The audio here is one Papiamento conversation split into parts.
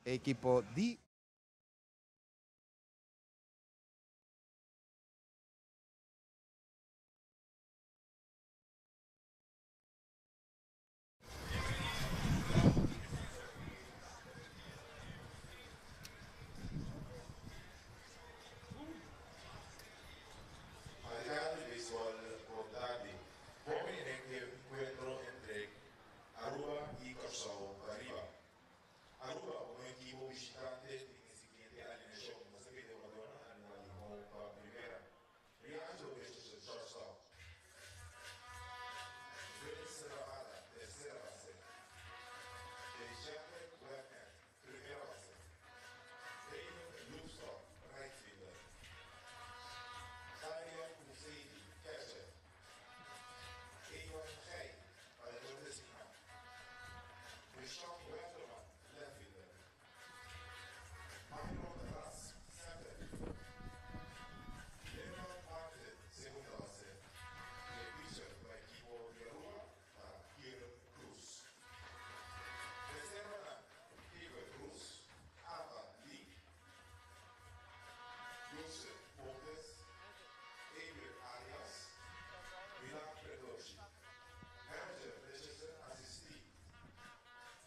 Ekipo di. Fanaticada di beisbol bon tardi. Bon bini den e encuentro entre Aruba y Corsou Pariba. Aruba como equipo bishitante tin e siguiente alineacion, nos ta pidi e jugadornan anima di home pa primera. Rianjo Richardson, shortstop. Vince Ramada, tercera base. Dejandre Wegner, primera base. David Loopstok, right fielder. Tyrion Husseini, catcher. Ewan Gey, bateador designá. Rishon Wetterman, left fielder. Myron Ras, center. Leonard Martin, segunda base. I e pitcher pa ekipo di Aruba ta Kieran Cruz. Reservanan, Iver Cruz, Ava Lee, Joseph Pontes, Adrian Arias, Milan Predoshi. Manager Richardson asistí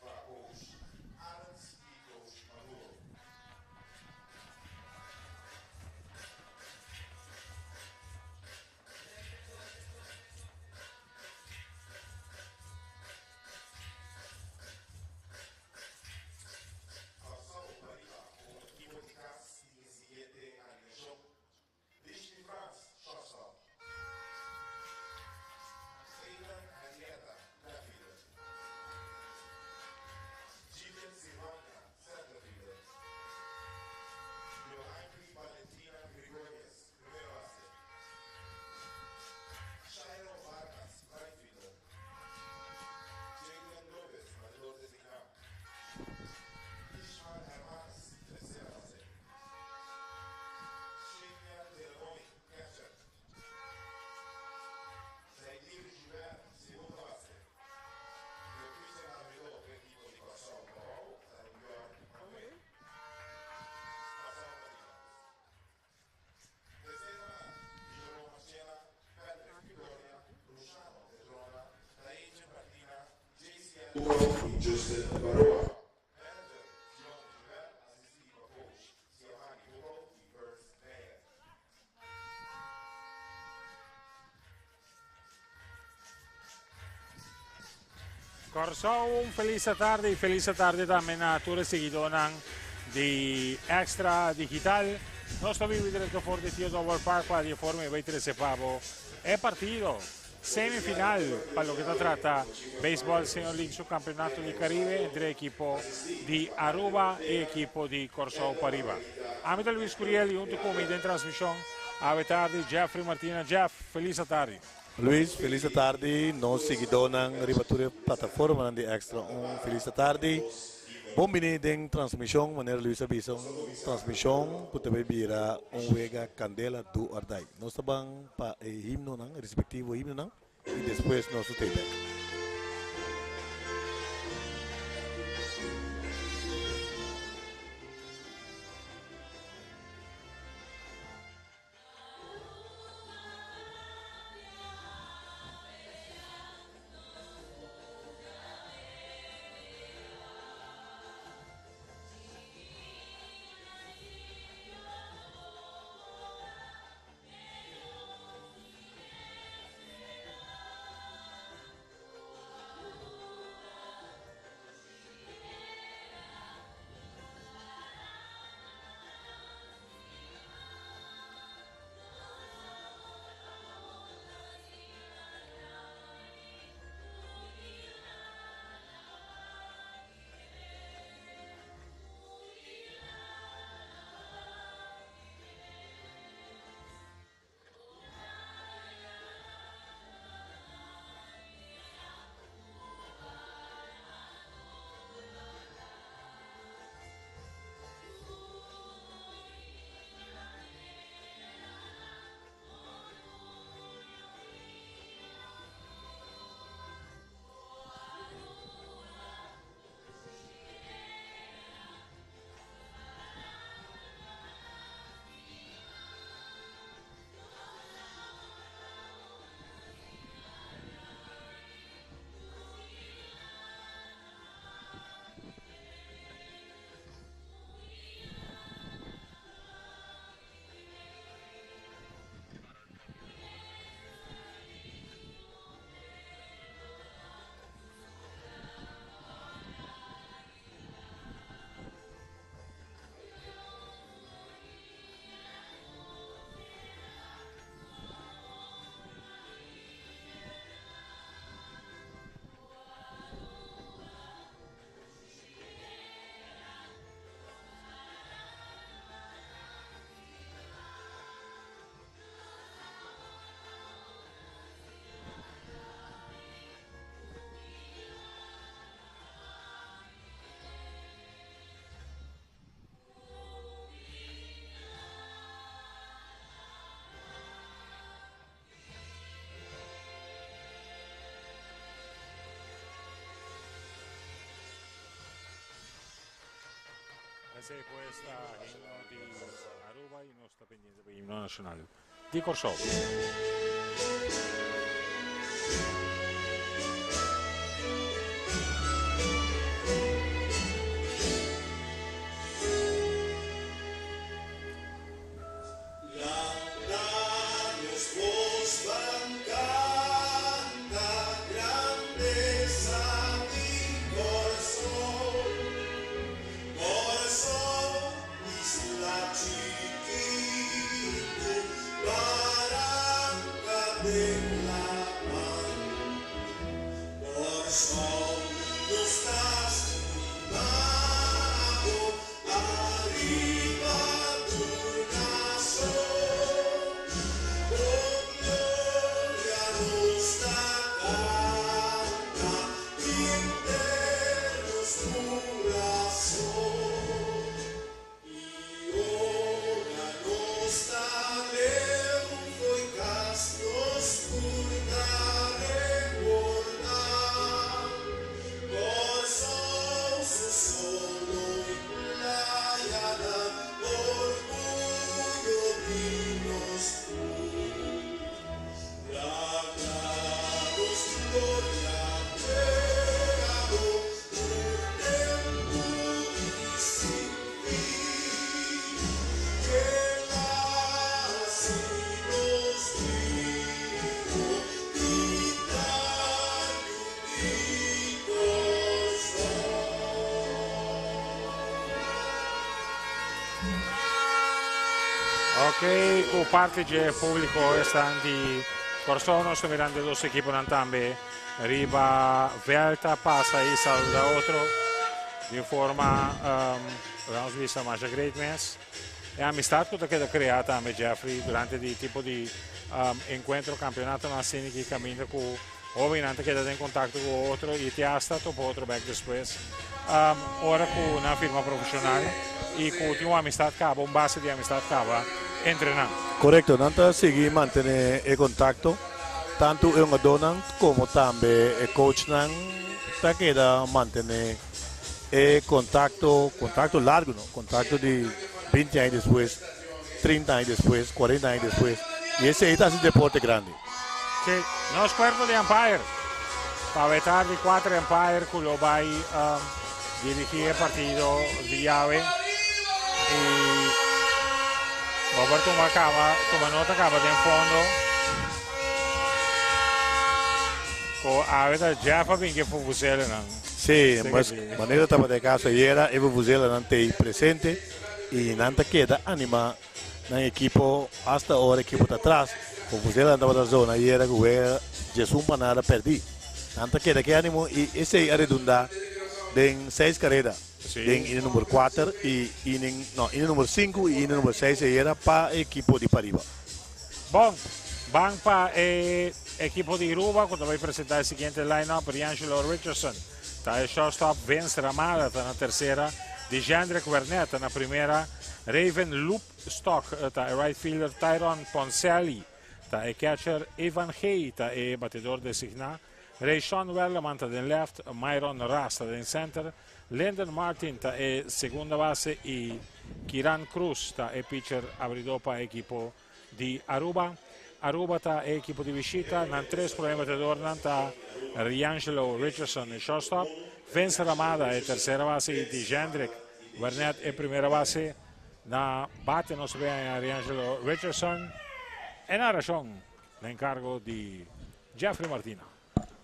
pa coach Arends i coach Maduro. Kòrsou pariba komo ekipo di kas tin e siguiente alineashon, Dishney Frans, shortstop, Aidan Henrietta, left fielder, Gillian Silvania, center fielder, Johanny Valentina Grigorius, primera base, Shairo Vargas, right fielder, Jayden Lopez, bateador designá, Ishmael Hermanes, tercera base, Shania Delanoy, catcher, Zaidir Gilbert, segunda base. E pitcher abridó p'e ekipo di Kòrsou Pabou ta Rubior Manuel. Kòrsou Pariba. Reservanan, Guillermo Marchena, Patrick Victoria, Luciano Petrona, Taejen Martina, JCL Duro i Justin Baroa. Manager, Dion Gilbert, asistí pa coach Siamani Hugo i Bert Meyer. Kòrsou un felis atardi i felis atardi tambe na tur e siguidónan di Extra Digital. Nos ta bibi direkto for di Theodore World Park pa di e forma e bai trese pa bo e partido semifinal pa loke ta trata Baseball Senior League su kampeonato di Caribe entre ekipo di Aruba i ekipo di Kòrsou Pariba. Ami ta Luis Curiel i huntu ku mi den transmishon awe tardi Jeffrey Martina. Jeff, felis atardi. Luis, felis atardi. Nos siguidónan riba tur e plataformanan di Extra un felis atardi. Bon bini den transmishon, manera Luis a bisa, un transmishon ku ta bay bira un wega kandela do or die. Nos ta ban pa e himnonan, respektivo himnonan, i despues nos lo tei bek. Esei pues ta himno di Aruba y nos ta pendiente pa himno nacional di Corsou. Ok, ku parti dje públiko esnan di Kòrsou nos ta mirando dos ekiponan tambe riba vèlt ta pasa i saluda otro di un forma nos bisa masha great mes. E amistat ku ta keda kreá tambe Jeffrey durante di tipo di enkuentro kampionatonan asina ki kaminda ku Hobennan ta keda den kontakto ku otro i te asta topa otro bek despues. Ora ku nan firma profeshonal i ku tin un amistat kaba, un base di amistat kaba entre nan. Korekto, nan ta sigui mantené e kontakto, tantu e hungadónan komo tambe e coachnan ta keda mantené e kontakto, kontakto largu no, kontakto di binti aña despues. 30 aña despues, 40 aña despues, y esey ta haci deporte grandi. Sí, nos cuerpo di umpire. Pa we tardi cuater umpire cu lo bay dirigi e partido di yawe. Y bo por tuma caba, tuma nota caba den fondo. Cu awe ta Jeff a bin ke vuvuzelanan. Sí, mas manera tabata e caso ayera, e vuvuzelanan t'ey presente. Y nan ta keda anima nan ekipo hasta ora ekipo ta atras. Vuvuzela tabata zona ayera cu wega diesun pa nada perdi. Nan ta keda ke animo y esey a redunda den seis careda. Den inning number cuater y inning, no, inning number cinco y inning number seis ayera pa e ekipo di Pariba. Bon, ban pa e ekipo di Aruba cu ta bay presenta e siguiente line-up, Riangelo Richardson ta e shortstop, Vince Ramada ta na tercera, Dijendrick Wernet ta na primera, Raven Loopstok ta e right fielder, Tyron Poncelli ta e catcher, Evan Gay ta e batedor designa, Rayshon Werleman ta den left, Myron Ras ta den center, Lyndon Martin ta e segunda base y Kiran Cruz ta e pitcher abridor pa ekipo di Aruba. Aruba ta e ekipo di bishita. Nan tres prome batedornan ta Riangelo Richardson e shortstop, Vince Ramada e tercera base y Dijendrick Wernet e primera base. Na bate nos ta bira Riangelo Richardson. E narashon na encargo di Jeffrey Martina.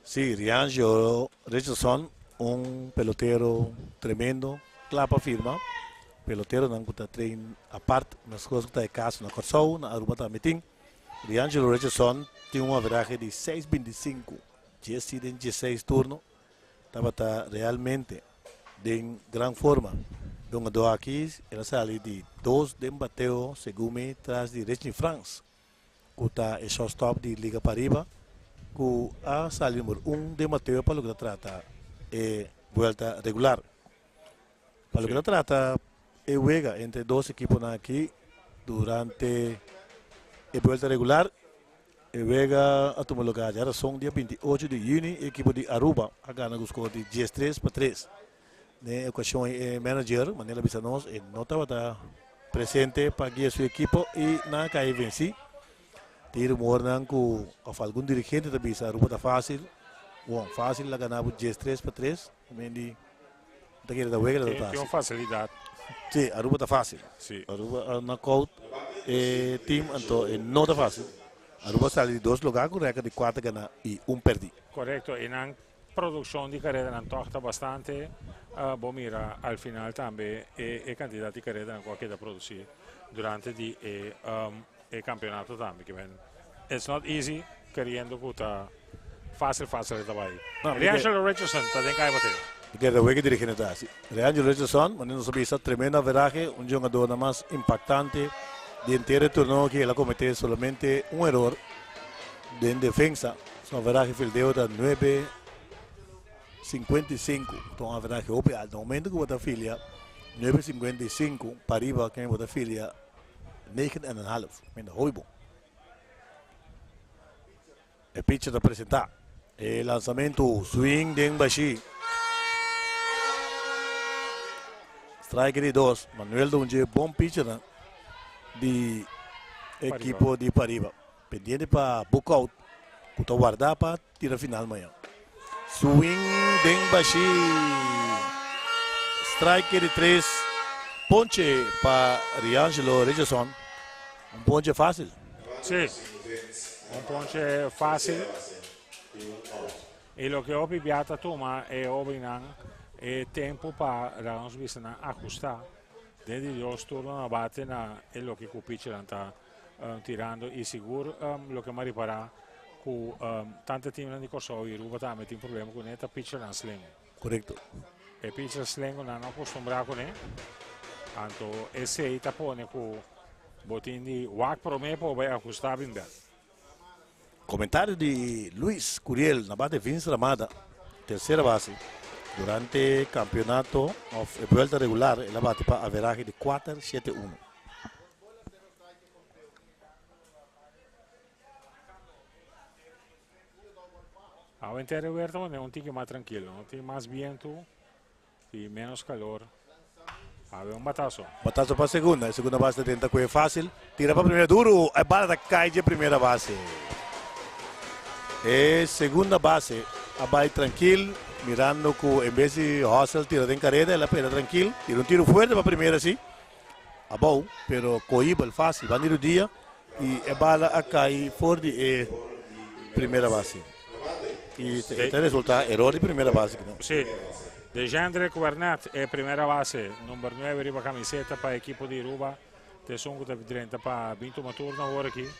Sí, Riangelo Richardson, un pelotero tremendo, kla pa firma. Peloteronan ku ta train apart, meskos ku ta e kaso na Kòrsou, na Aruba tambe tin. Riangelo Richardson tin un averahe di seis binti sinku, dies i den dieseis turno. Tabata realmente den gran forma. E hungadó aki el a sali di dos den bateo segun mi tras di Richney Frans. ku ta e shortstop di Liga Pariba, ku a sali number un den bateo pa loke ta trata e buelta regular. Pa loke ta trata e wega entre e dos ekiponan aki durante e buelta regular, e wega a tuma lugar djarason dia 28 di yüni, e ekipo di Aruba a gana ku skor di 13 pa 3. Den e ocasion e manager, manera a bisa nos, e no tabata presente pa guia su ekipo y nan a cay venci. Tin rumornan cu of algun dirigente ta bisa Aruba ta facil. Bon, facil la gana bo 13 pa 3. Men di ta kere ta wega ta facil. Tin un facilidad. Si, Aruba ta facil. Si. Aruba a knockout e team anto e no ta facil. Aruba sali di dos lugar cu record di 4 gana y un perdi. Correcto, y nan Produccion di caredanan toch ta bastante, bo mira al final tambe e cantidad di caredanan cu a keda produci durante di e e campeonato tambe. Ke men it's not easy keriendo cu ta facil facil e ta bay. Reangelo Richardson ta den caya bateo. Mi kere ta wega dirigente ta haci. Reangelo Richardson, manera nos a bisa, tremendo averahe, un jongadornan mas impactante di henter e torneo aki. El a comete solamente un eror den defensa. Su averahe fildeo ta nuebe 55, ta un averahe hopi alto. Na momento ku bo ta filia 9.55 pa riba, ken bo ta filia negen en een half. Men hopi bon. E pitcher ta presenta. E lanzamento, swing den bashi. Strike di dos. Manuel ta un dje bon pitcher di ekipo di Pariba. Pendiente pa Boekhoudt ku ta warda pa tira final mañan. Swing den bashi. Strike di tres. Ponche pa Riangelo Richardson. Un ponche fácil. Sí, un ponche fácil. Y loke hopi bia ta tuma e hobennan e tempo pa laga nos bisa nan ahusta den di dos turno na bate na e loke ku pitchernan ta tirando y sigur loke m'a ripara cu tanto teamnan di Corsou y Aruba tambe tin problema cu ne ta pitchernan slengo. Correcto. E pitcher slengo nan no acostumbra cu ne, anto esey ta pone cu bo tin di wak prome pa bo bay ahusta bin bek. Comentario di Luis Curiel na bate Vince Ramada, tercera base, durante campeonato of e vuelta regular el a bate pa averahe di kuater shete uno. Awe entero e weer ta un tiki mas trankilo, no tin mas bientu y menos calor. Awe un batazo. Batazo pa segunda, e segunda base ta tenta koe fácil, tira pa primera duro, e bala ta kai dje primera base. E segunda base a bai trankil, mirando ku en bes di hustle tira den kareda, el a pera trankil, tira un tiro fuerte pa primera si. Abou, pero cohibel facil banda di rudia y e bala a cay for di e primera base. Y ta resulta error di primera base. Sí, Dejandre Wernet e primera base, number 9 riba camiseta pa equipo di Aruba. Tesun cu ta drenta pa bin tuma turno awor aki.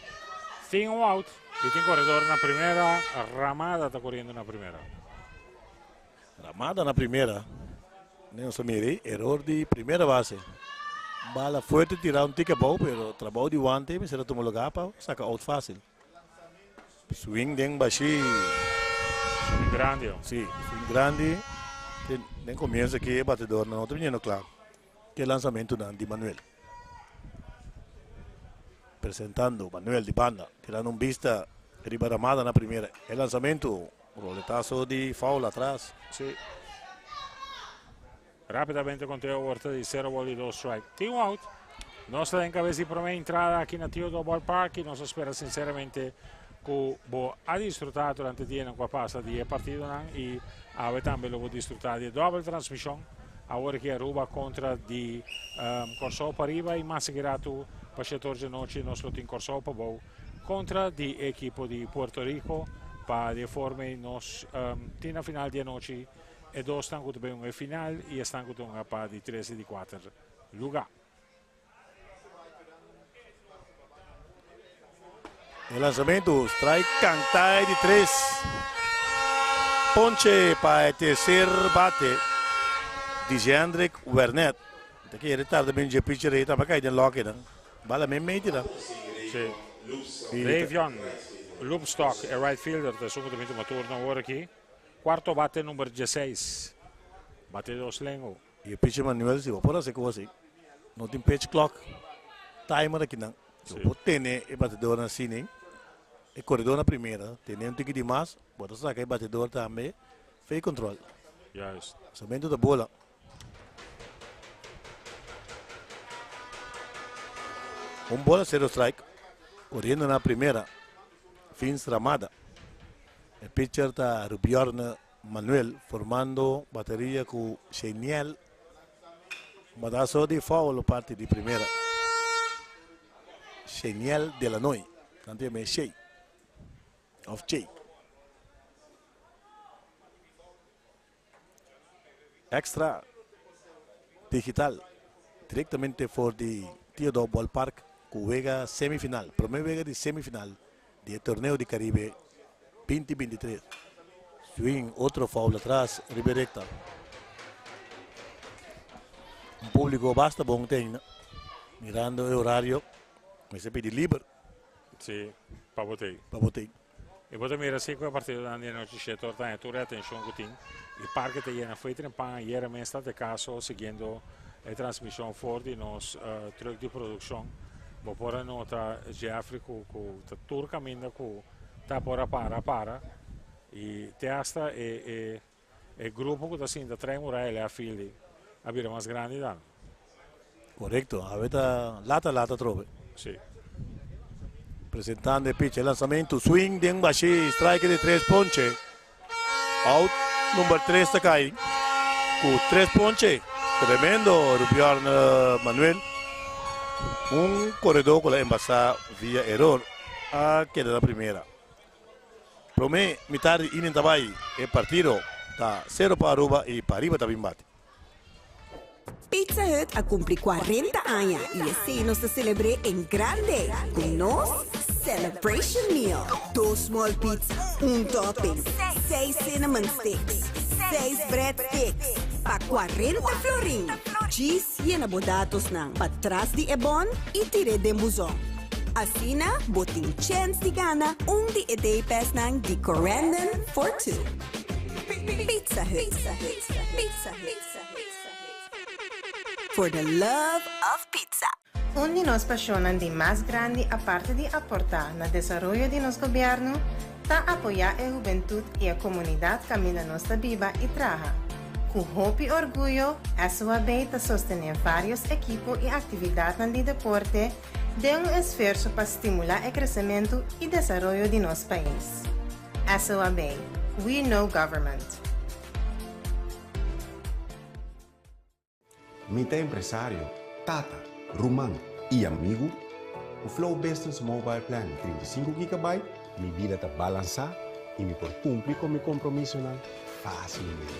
Tin un out y tin corredor na primera, Ramada ta corriendo na primera. Ramada na primera. Nos a mira error di primera base. Bala fuerte tira un tiki abou, pero trabou di wante mester a tuma lugar pa saca out fácil. Swing den bashi. Swing grandi. Oh. Sí, swing grandi. Den comienzo aki e batedor no ta viniendo kla. Ke lanzamentonan di Manuel. Presentando Manuel di banda, tirando un bista riba Ramada na primera. E lanzamento, roletazo di foul atras. Sí. Rapidamente conteo awor ta di 0 ball y 2 strike. Tin un out. Nos ta den cabeza di prome entrada aki na Theodore Ballpark y nos a spera sinceramente cu bo a disfruta durante dianan cu a pasa di e partidonan y awe tambe lo bo disfruta di e dobbel transmision. Awor aki Aruba contra di Corsou pariba y mas sigui ratu pa shetor dje nochi nos lo tin Corsou pabou contra di e ekipo di Puerto Rico pa di e forma ey nos tin na final di anochi e dos tan cu ta bay un e final y esnan cu ta hunga pa di tres y di cuater luga. E lanzamento, strike canta di tres. Ponche pa e tercer bate. Dijendrick Wernet. Ta kere tarda ben dje pitcher ei tamba kai den loke dan. Bala men mei tira. Sí. Davion Loopstok, e right fielder, ta esun ku ta bin tuma turno awor aki. Cuarto bate number 16. Bate dos lengo. Y e pitcher Manuel si bo por hace cos así. No tin pitch clock, timer aki nan. Si bo por tene e batedornan así nen, e corredor na primera, tene un tiki di mas, bo ta saca e batedor tambe, fei control. Juist. Lanzamento ta bola. Un bola cero strike. Coriendo na primera. Fins Ramada. E pitcher ta Rubiorne Manuel formando bateria cu Sheniel. Batazo di foul parti di primera. Sheniel Delanoy. Tanto yama e Shey. Of Chey. Extra Digital directamente for di Theodore Ballpark cu wega semifinal, prome wega di semifinal di e torneo di Caribe 2023. Swing otro foul atras riba e recta. Un publico basta bon ten mirando e horario mester pidi liber. Si, pa bo tei. Pa bo tei. E bo ta mira si ku e partidonan di anochi shetor ta haña tur e atenshon ku tin. E parke ta yena fo'i trempan. Ayera mes ta te kaso siguiendo e transmishon for di nos truck di produkshon. Bo por a nota Jeffrey ku ku ta tur kaminda ku ta por a para a para i te asta e e e grupo ku ta sinta trae muraya left field a bira mas grandi tambe. Korekto, awe ta lata lata atrobe. Si. Presentando e pitch, e lanzamento, swing den bashi, strike di tres ponche. Out number tres ta kai ku tres ponche. Tremendo Rubiorn Manuel. Un koredó ku la embasá via eror a keda na primera. Promé mitar di inning ta bai e partido ta sero pa Aruba i Pariba ta bin bati. Pizza Hut a cumpli cuarenta aña y esey nos ta celebr'é en grande cu nos Celebration Meal. Dos small pizza, un topping, seis cinnamon sticks, seis bread sticks pa cuarenta florin. Djis yena bo datosnan patras di e bon y tir'é den buzon. Asina bo tin chens di gana un di e day passnan di Corendon for Two. Pizza Hut. Pizza Hut. For the love of pizza. Un di nos pasionnan di mas grandi aparte di aporta na desaroyo di nos gobierno ta apoya e hubentud y e comunidad caminda nos ta biba y traha. Cu hopi orguyo SOAB ta sostene varios ekipo y actividadnan di deporte den un esfuerso pa stimula e crecemento y desaroyo di nos pais. SOAB, We know government. Mi ta empresario, tata, ruman i amigu. Ku Flow Business Mobile Plan di 35 gigabyte, mi bida ta balansá i mi por kumpli ku mi kompromisonan fásilmente.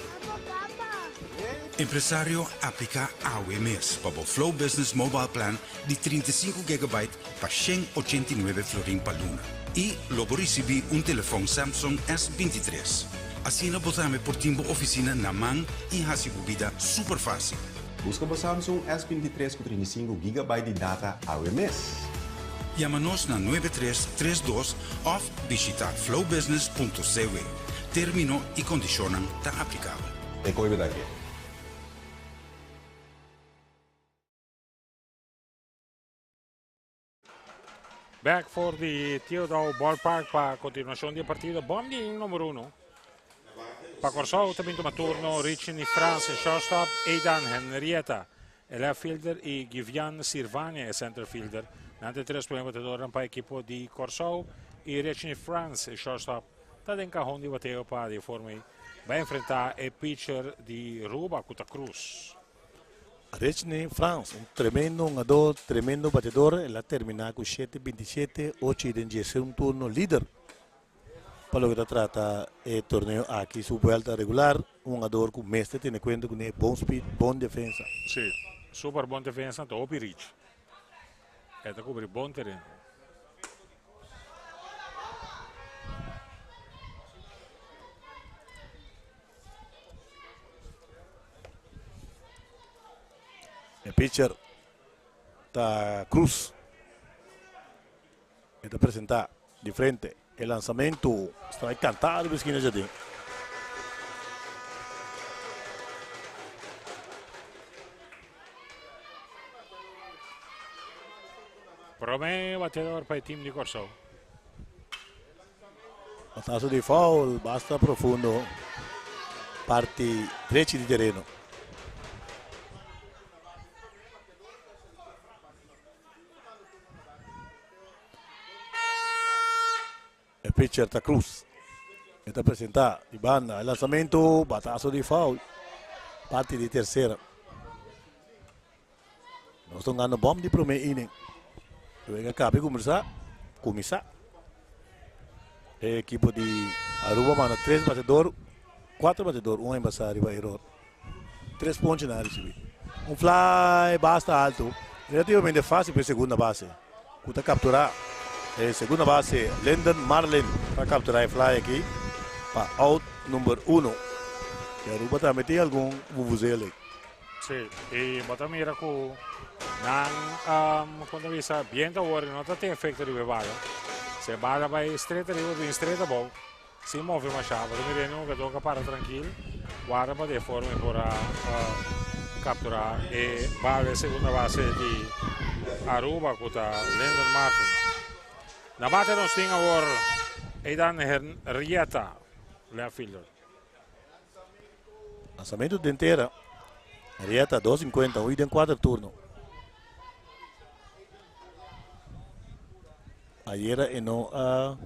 Empresario, apliká awe mes pa bo Flow Business Mobile Plan di 35 gigabyte pa 189 florin pa luna i lo bo risibí un telefòn Samsung S23. Asina bo tambe por tin bo ofisina na man i hasi bo bida super fásil. Buska bo Samsung S23 ku 35 gigabyte di data awe mes! Yama nos na 9332 òf bishitá flowbusiness.cw. Término i kondishonnan ta aplikabel. E koe bida ke. Back for di Theodore Ballpark pa continuacion di e partido. Bom di inning number uno. Pa Corsou ta bin tuma turno Richie Frans e shortstop, Aidan Henrietta e left fielder y Givian Sirvania e center fielder. Nan ta e tres prome batedornan pa ekipo di Corsou y Richie Frans e shortstop ta den cahon di bateo pa di e forma ey bai enfrenta e pitcher di Ruba cu ta Cruz. Richney Frans, un tremendo hungador, tremendo batedor, el a termina cu shete bintisiete, ocho y den diesun turno lider pa loke ta trata e torneo aki. Su buelta regular, un hungador cu mester tene cuenta cune, bon speed, bon defensa. Si, super bon defensa, ta hopi rich. E ta cubri bon tereno. E pitcher ta Cruz. E ta presenta di frente. E lanzamento strike cantado riba esquina djaden. Prome bateador pa e team di Kòrsou. Batazo di foul basta profundo parti drechi di tereno. Pitcher ta Cruz. E ta presenta di banda e lansamento, batazo di foul. Parti di tercera. Nos ta hungando bom di prome inning. E wega kabi kuminsá, kuminsá. E ekipo di Aruba manda tres batedor, kuater batedor, un embasá riba eror. Tres ponche nan a risibí. Un fly basta alto, relativamente fácil pa e segunda base, ku ta kapturá e segunda base Lyndon Marlin ta kapturá e fly aki pa out number uno. E Aruba tambe tin algun vuvuzela. Sí, y bo ta mira cu nan, um, con ta bisa, biento awor no ta tin efecto riba e bala. Si e bala bay straight ariba, bin straight abou, sin move masha. Bo ta mira e hugador ka para trankil, warda pa di e forma e por a uh, captura e bala e segunda base di Aruba cu ta Lyndon Martin. Na bate nos tin awor Aidan Henrietta, left fielder. Lanzamento den tera. Rieta 2.50, hui den cuater turno. Ayera e no a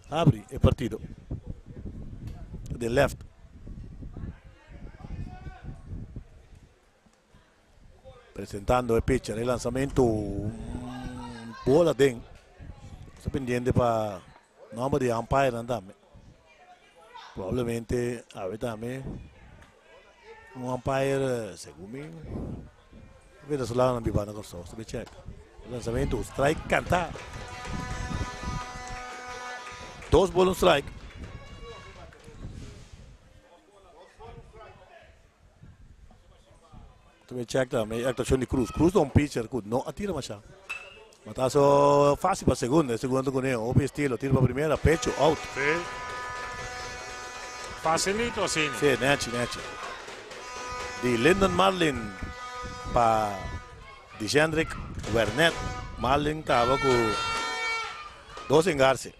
abri e partido. De left. Presentando e pitcher, e lanzamento bola den. Está pendiente pa nomber di umpire nan tambe. Probablemente awe tambe un umpire segun mi venezolano nan biba na Kòrsou. Sta be check. E lanzamento strike kanta. Dos bola un strike. Tambe check tambe e actuacion di Cruz. Cruz ta un pitcher cu no a tira masha. Batazo facil pa segunda. E segunda ta cune hopi estilo. Tira pa primera, pecho, out. Sí. Facilito asina. Sí, nechi, nechi. Di Lyndon Marlin pa Dijendrick Wernet. Marlin caba cu dos engarce.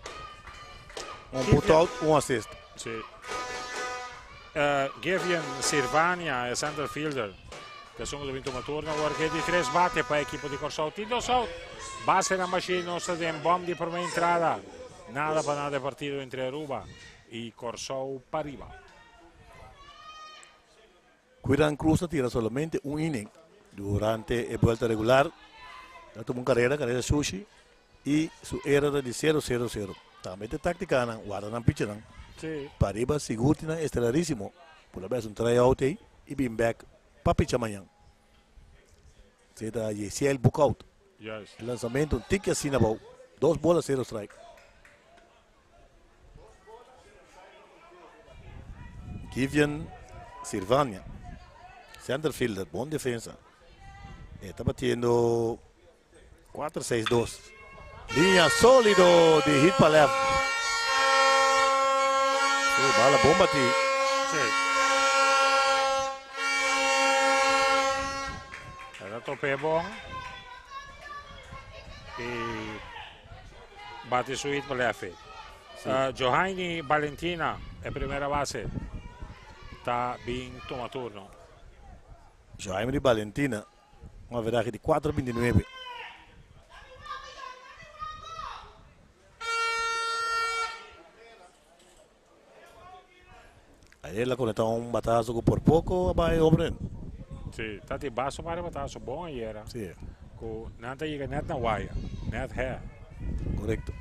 Un put out, un assist. Sí. Givian Sirvania, e center fielder, ta esun ku ta bin tuma turno awor ke di tres bate pa ekipo di Kòrsou. Tin dos out. Base na bashí nos ta den bòm di promé entrada. Nada pa nada e partido entre Aruba i Kòrsou pariba. Quiran Cruz a tira solamente un inning durante e buelta regular. El a tuma un carrera, carrera sushi, y su era ta di cero, cero, cero. Tambe ta tacticanan, warda nan pichernan. Sí. Pariba sigur tin nan estelarísimo. Por lo menos un tryout ey y bin back pa picha mañan. Esey ta Yesiel Boekhoudt. Juist. E lanzamento un tiki asina abou. Dos bola, cero strike. Givian Sirvania, center fielder, bon defensa. E ta batiendo 4-6-2. Linea solido di hit pa left. Sí, bala bon bati. Sí. El a top'é bon. I Bati su hit pa left field. Johaini Valentina, e primera base, ta bin tuma turno. Johaimri Valentina, un averahe di 4.29. Ayer la conecta un batazo cu por poco a bay home run. Sí, ta di baso para batazo bon ayer. Sí. Cu nan ta yega net na waya, net her. Correcto.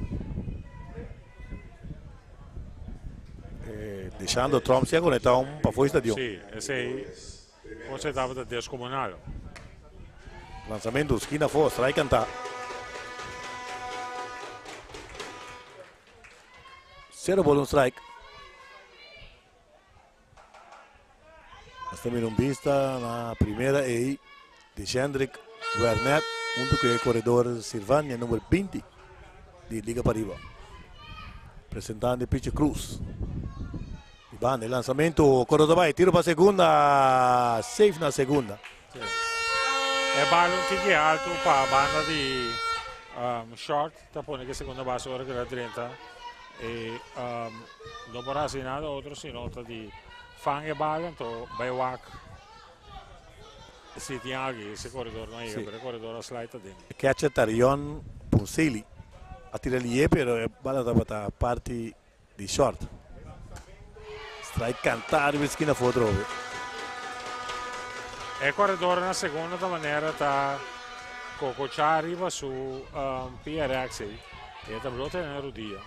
Eh, Deshando Trump si a conecta un pa fo'i stadion. Sí, esey cosa tabata descomunal. Lanzamento, skina afo, strike canta. Cero ball un strike. Nos ta mira un bista na primera ei di Shendrick Wernet hunto ku e koredor Sirvania number 20 di Liga Pariba. Presentando e pitcher Cruz. Di banda e lanzamento, koredor ta bai, tiro pa segunda, safe na segunda. E bal un tiki alto pa banda di um, short. Ta pone ke segunda base ora ke ta drenta e no por hasi nada otro sino ta di fang e bal anto bai wak si tin alguien ese corredor no a yega pero e corredor a slide aden. E catcher Tarion Punseli. A tira lié pero e bala tabata parti di short. Strike cantá riba esquina afó atrobe. E corredor na segunda ta manera ta cocochá riba su PRX ei. E ta bló tene rudia.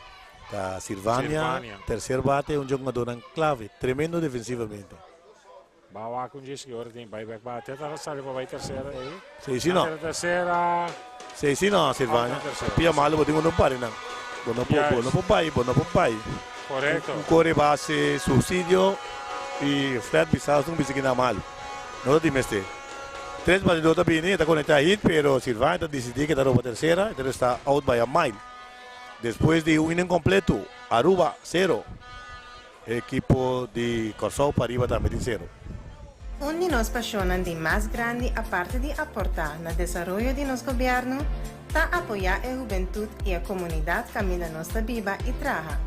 Ta Sirvania, tercer bate, un jogadornan clave, tremendo defensivamente. Ba wak un djis ki ora tin bai bek bate ta sali pa bai tercera ei. Si si no. Na tercera. Si si no Silvania. Pia malo bo tin ku no pari nan. Bo no por bo no por bai bo no por bai. Correcto. Un kore base subsidio y flat bisa un bisa kina malo. No ta tin mester. Tres batidor ta bini e ta conecta hit pero Silvania ta dicidi ke ta roba tercera entonces ta out by a mile. Despues di un inning completo Aruba cero. Ekipo di Kòrsou pariba tambe tin sero. Un di nos pashonnan di mas grandi aparte di aportá na desaroyo di nos gobièrnu ta apoyá e hubentut i e komunidat kaminda nos ta biba i traha.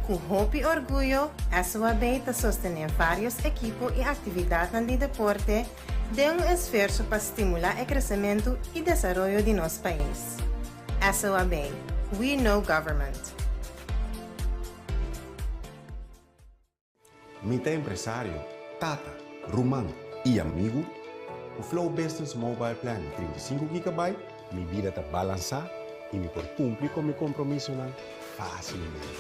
Ku hopi orguyo SOAB ta sostené vários ekipo i aktividatnan di deporte den un esfuerso pa stimulá e kresementu i desaroyo di nos pais. SOAB, We know government. Mi ta empresario, tata, ruman i amigu. Ku Flow Business Mobile Plan di 35 gigabyte, mi bida ta balansá i mi por kumpli ku mi kompromisonan fásilmente.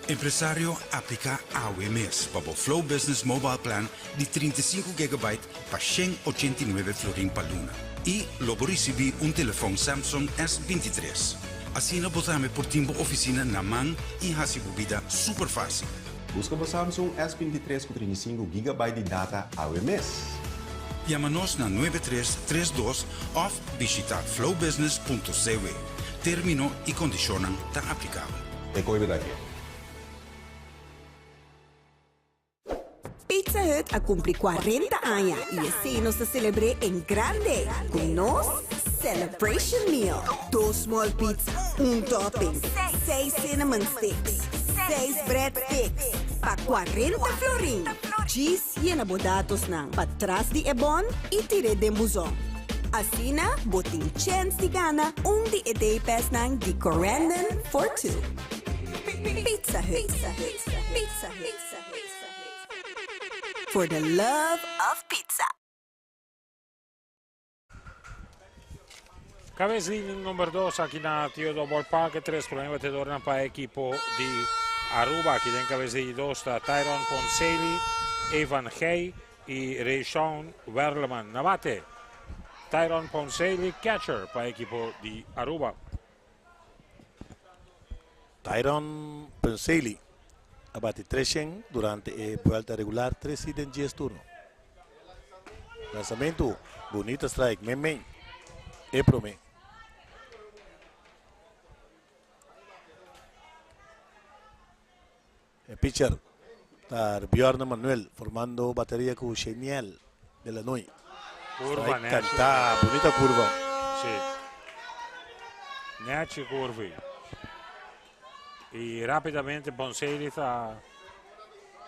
Empresario, apliká awe mes pa bo Flow Business Mobile Plan di 35 gigabyte pa 189 florin pa luna i lo bo risibí un telefòn Samsung S23. Asina bo tambe por tin bo ofisina na man i hasi bo bida super fásil. Buska bo Samsung S23 ku 35 gigabyte di data awe mes! Yama nos na 9332 òf bishitá flowbusiness.cw. Término i kondishonnan ta aplikabel. E koe bida ke. Pizza Hut a cumpli 40 aña y esey nos ta celebr'é en grande cu nos Celebration Meal. Dos small pizza, un topping, seis cinnamon sticks, seis bread sticks pa 40 florin. Djis yena bo datosnan patras di e bon y tir'é den buzon. Asina bo tin chens di gana un di e day passnan di Corendon for Two. Pizza Hut. Pizza Hut. For the love of pizza. Cabes di inning number 2 aki na Theodore Ballpark. E tres prome batedornan pa ekipo di Aruba. Aki den cabes di 2 ta Tyron Ponseli, Evan Gey y Rayshon Werleman. Na bate Tyron Ponseli, catcher pa ekipo di Aruba. Tyron Punseili a bati tres shen durante e buelta regular, tres hit den dies turno. Lanzamentu, bunita strike, men men, e prome. E pitcher ta Bjorn Manuel formando bateria cu Sheniel de la Noy. Curva, Strike canta, bunita curva. Sí. Nechi curva. Y rapidamente Bonseli ta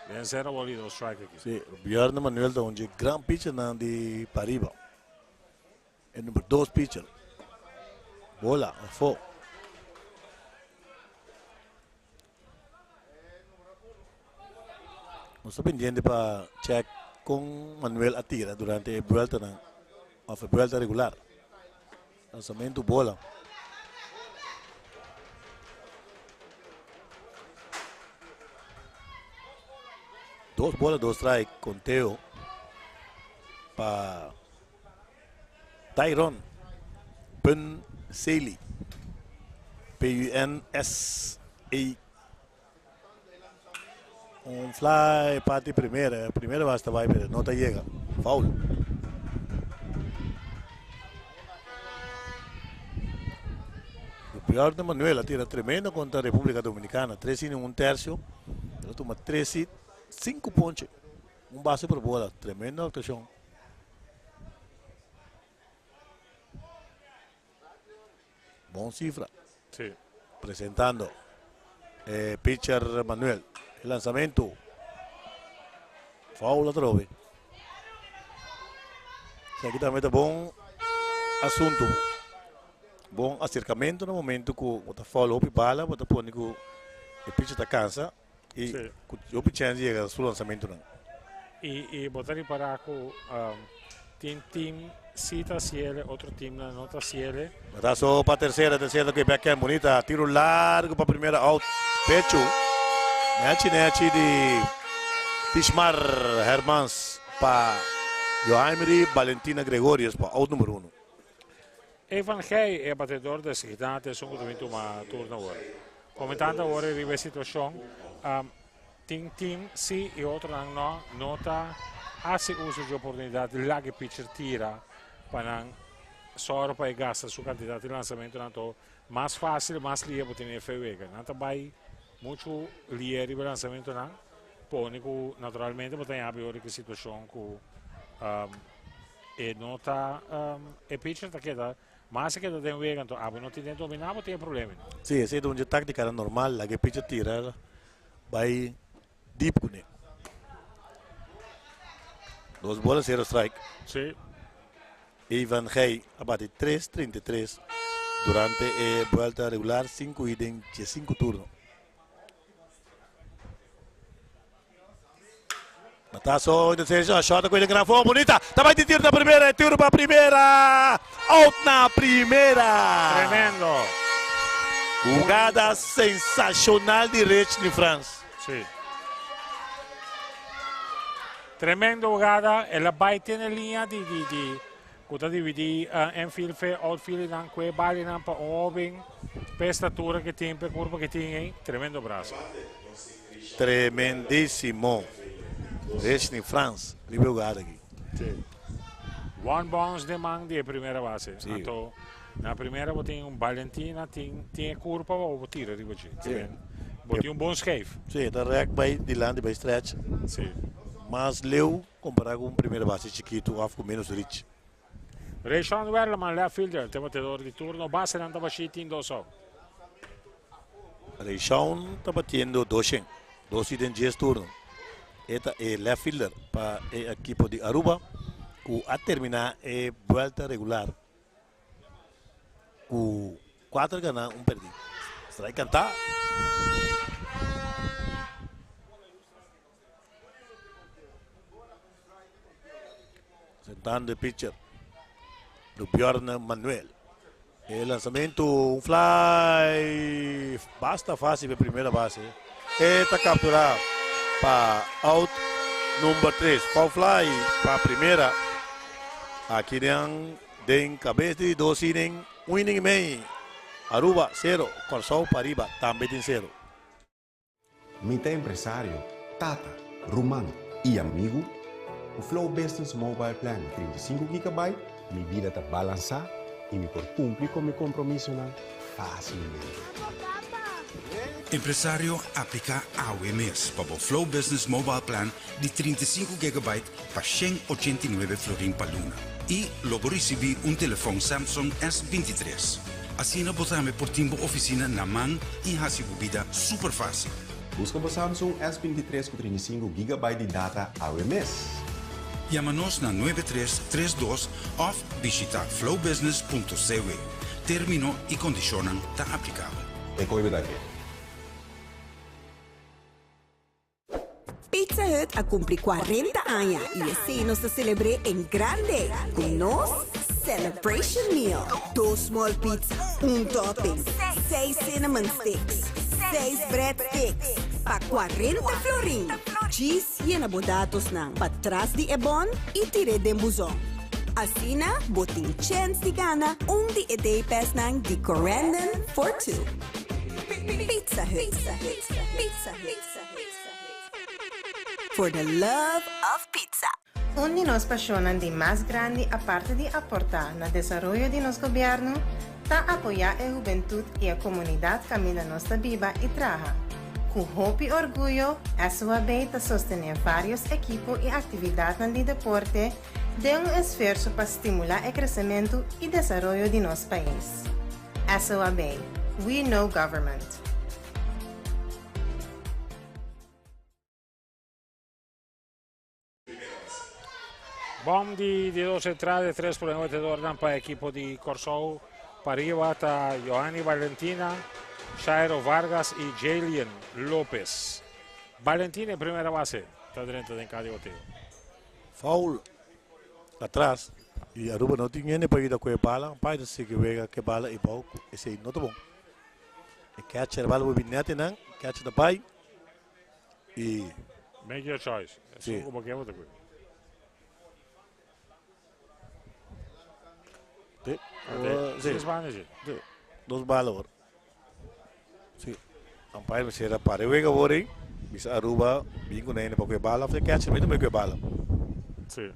den cero bola y dos strike aki. Sí, Bjorn Manuel ta un dje gran pitchernan di pariba. E number dos pitcher. Bola, afo. Nos ta pendiente pa check con Manuel a tira durante e vueltanan of e vuelta regular. Lanzamento bola. Dos bola, dos strike, conteo pa Tyron Punsely, P-U-N-S-E. Un fly parti primera, primera base ta bai pero no ta yega. Foul. Bjorn Manuel a tira tremendo contra República Dominicana. Tres inning un tercio. El a tuma tres hit, cinco ponche. Un base por bola. Tremendo actuacion. Bon cifra. Sí. Presentando eh, pitcher Manuel. El lanzamiento. Foul atrobe. Aquí también está bon asunto. Bon aserkamentu na momento ku bo ta foul hopi bala, bo ta pone ku e pitcher ta kansa i ku hopi chèns di yega su lansamentunan. I bo ta ripará ku tin team si ta hasiel, otro teamnan no ta hasiel. Bataso pa tersera, tersera ku e backhand bunita, tiro largo pa primera out, pechu, nechi nechi di Tishmar Hermans pa Johaimry Valentina Gregorius pa out number uno. Evan Gey e batedor designá ta esun ku ta bin tuma turno awor. Komentando awor riba e situashon, tin team si i otronan no, no ta hasi uso dje oportunidat di laga e pitcher tira pa nan sòru pa e gasta su kantidat di lansamentunan to mas fásil, mas lia bo tene fe wega. Nan ta bai muchu lia riba e lansamentunan, pone ku naturalmente bo ta yabi ora ki situashon ku E no ta e pitcher ta keda mas e keda den wega anto abo no tin den domina bo tin e problema. Si, esei ta un dje taktika normal laga e pitcher tira bai deep kuné. Dos bola sero strike. Si. Ivan Gey a bati tres 33 durante e buelta regular sinku i den diesinku turno. Batazo in de shot cu den gran forma bonita. Ta bai di tiro na primera, e tiro pa primera. Out na primera. Tremendo. Jugada sensacional di Richney Frans. Sí. Tremendo jugada. El a bai tene linea di di di cu ta dividi uh, infield fe outfield nan cu e balinan pa un hoben pe estatura que tin pe curva que tin eh. Tremendo brazo. Tremendisimo. Reshny Frans riba e hugada aki. Sí. One bounce den man di e primera base. Sí. Anto na primera bo tin un Valentina, tin tin e curpa bo bo tira riba dje. Sí. Bo tin un bon schijf. Sí, ta rek bai dilanti bai stretch. Sí. Mas leu compara cu un primera base chikito of cu menos reach. Rayshon Werleman, left fielder, t'e batedor di turno. Basenan ta bashí, tin dos out. Rayshon ta batiendo doshen, dos i den dies turno. E ta e left fielder pa e ekipo di Aruba ku a terminá e buelta regular ku kuater ganá un perdí. Strike kantá. Sentando e pitcher, Lubiorne Manuel. E lanzamento, un fly, basta fácil pa primera base. E ta captura pa out number 3. Foul fly pa primera. Aki den, den cabeza di dos inning, un inning y mei. Aruba 0, Kòrsou pariba tambe tin 0. Mi ta empresario, tata, ruman i amigu. Ku Flow Business Mobile Plan di 35 gigabyte, mi bida ta balansá i mi por kumpli ku mi kompromisonan fásilmente. Empresario, apliká awe mes pa bo Flow Business Mobile Plan di 35 gigabyte pa 189 florin pa luna i lo bo risibí un telefòn Samsung S 23. Asina bo tambe por tin bo ofisina na man i hasi bo bida super fásil. Buska bo Samsung S 23 ku 35 gigabyte di data awe mes. Yama nos na 9332 òf bishitá flowbusiness.cw. Término i kondishonnan ta aplikabel. E koe bida ke. Pizza Hut a cumpli 40 aña y esey nos ta celebr'é en grande cu nos Celebration Meal. Dos small pizza, un topping, seis cinnamon sticks, seis bread sticks pa 40 florin. Djis yena bo datosnan patras di e bon y tir'é den buzon. Asina bo tin chens di gana un di e day passnan di Corendon for Two. Pizza Hut. Pizza Hut. For the love of pizza. Un di nos pasionnan di mas grandi aparte di aporta na desaroyo di nos gobierno ta apoya e hubentud y e comunidad caminda nos ta biba y traha. Cu hopi orguyo SUAB ta sostene varios ekipo y actividadnan di deporte den un esfuerso pa stimula e crecemento y desaroyo di nos pais. SOAB, We Know Government. Bom di di dos entrada, tres por e batedornan pa ekipo di Kòrsou. Pariba ta Johanny Valentina, Shairo Vargas y Jalian Lopez. Valentina e primera base ta drenta den ka di bateo. Foul atras y Aruba no tin hende pa yuda cu e bala. Umpire ta sigui wega cu e bala y bou cu esey no ta bon. E catcher bala por bin net eynan, catcher ta bay y. Make your choice. Sí. Esun cu bo ke bo ta cu. Sí. Sí. Dos bala sí. Sí. Dos bala hoor. Sí. Umpire mester a para e wega hoor ei. Bisa Aruba bin ku nene pa ku e bala of e catcher bin tambe ku e bala. Sí.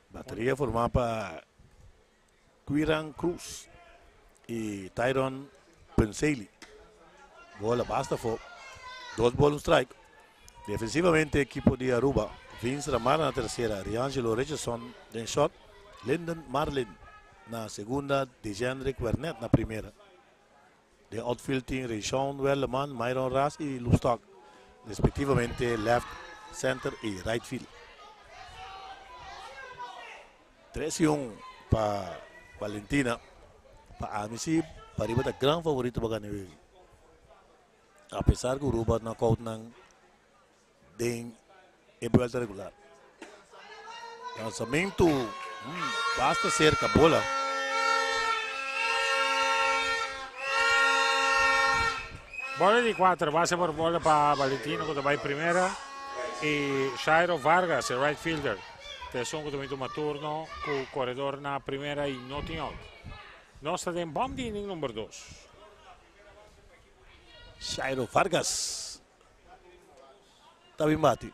Bateria formá pa Quiran Cruz y Tyron Punseili. Bola basta afó. Dos bol un strike. Defensivamente ekipo di Aruba, Vince Ramara na tercera, Riangelo Richardson den short, Lyndon Marlin na segunda, Dejendrick Wernet na primera. Den outfield tin Rayshon Werleman, Myron Ras y Loopstok, respectivamente left, center y right field. 3 y 1 pa Valentina. Pa ami si Pariba ta gran favorito pa gana e wega. Apesar ku Aruba knockout nan den e buelta regular. Lanzamento basta cerca bola. Bola di 4, base por bola pa Valentino ku ta bai primera y Shairo Vargas, e right fielder, ta esun ku ta bin tuma turno ku koredor na primera y no tin out. Nos ta den bòm di inning number dos. Shairo Vargas ta bin bati.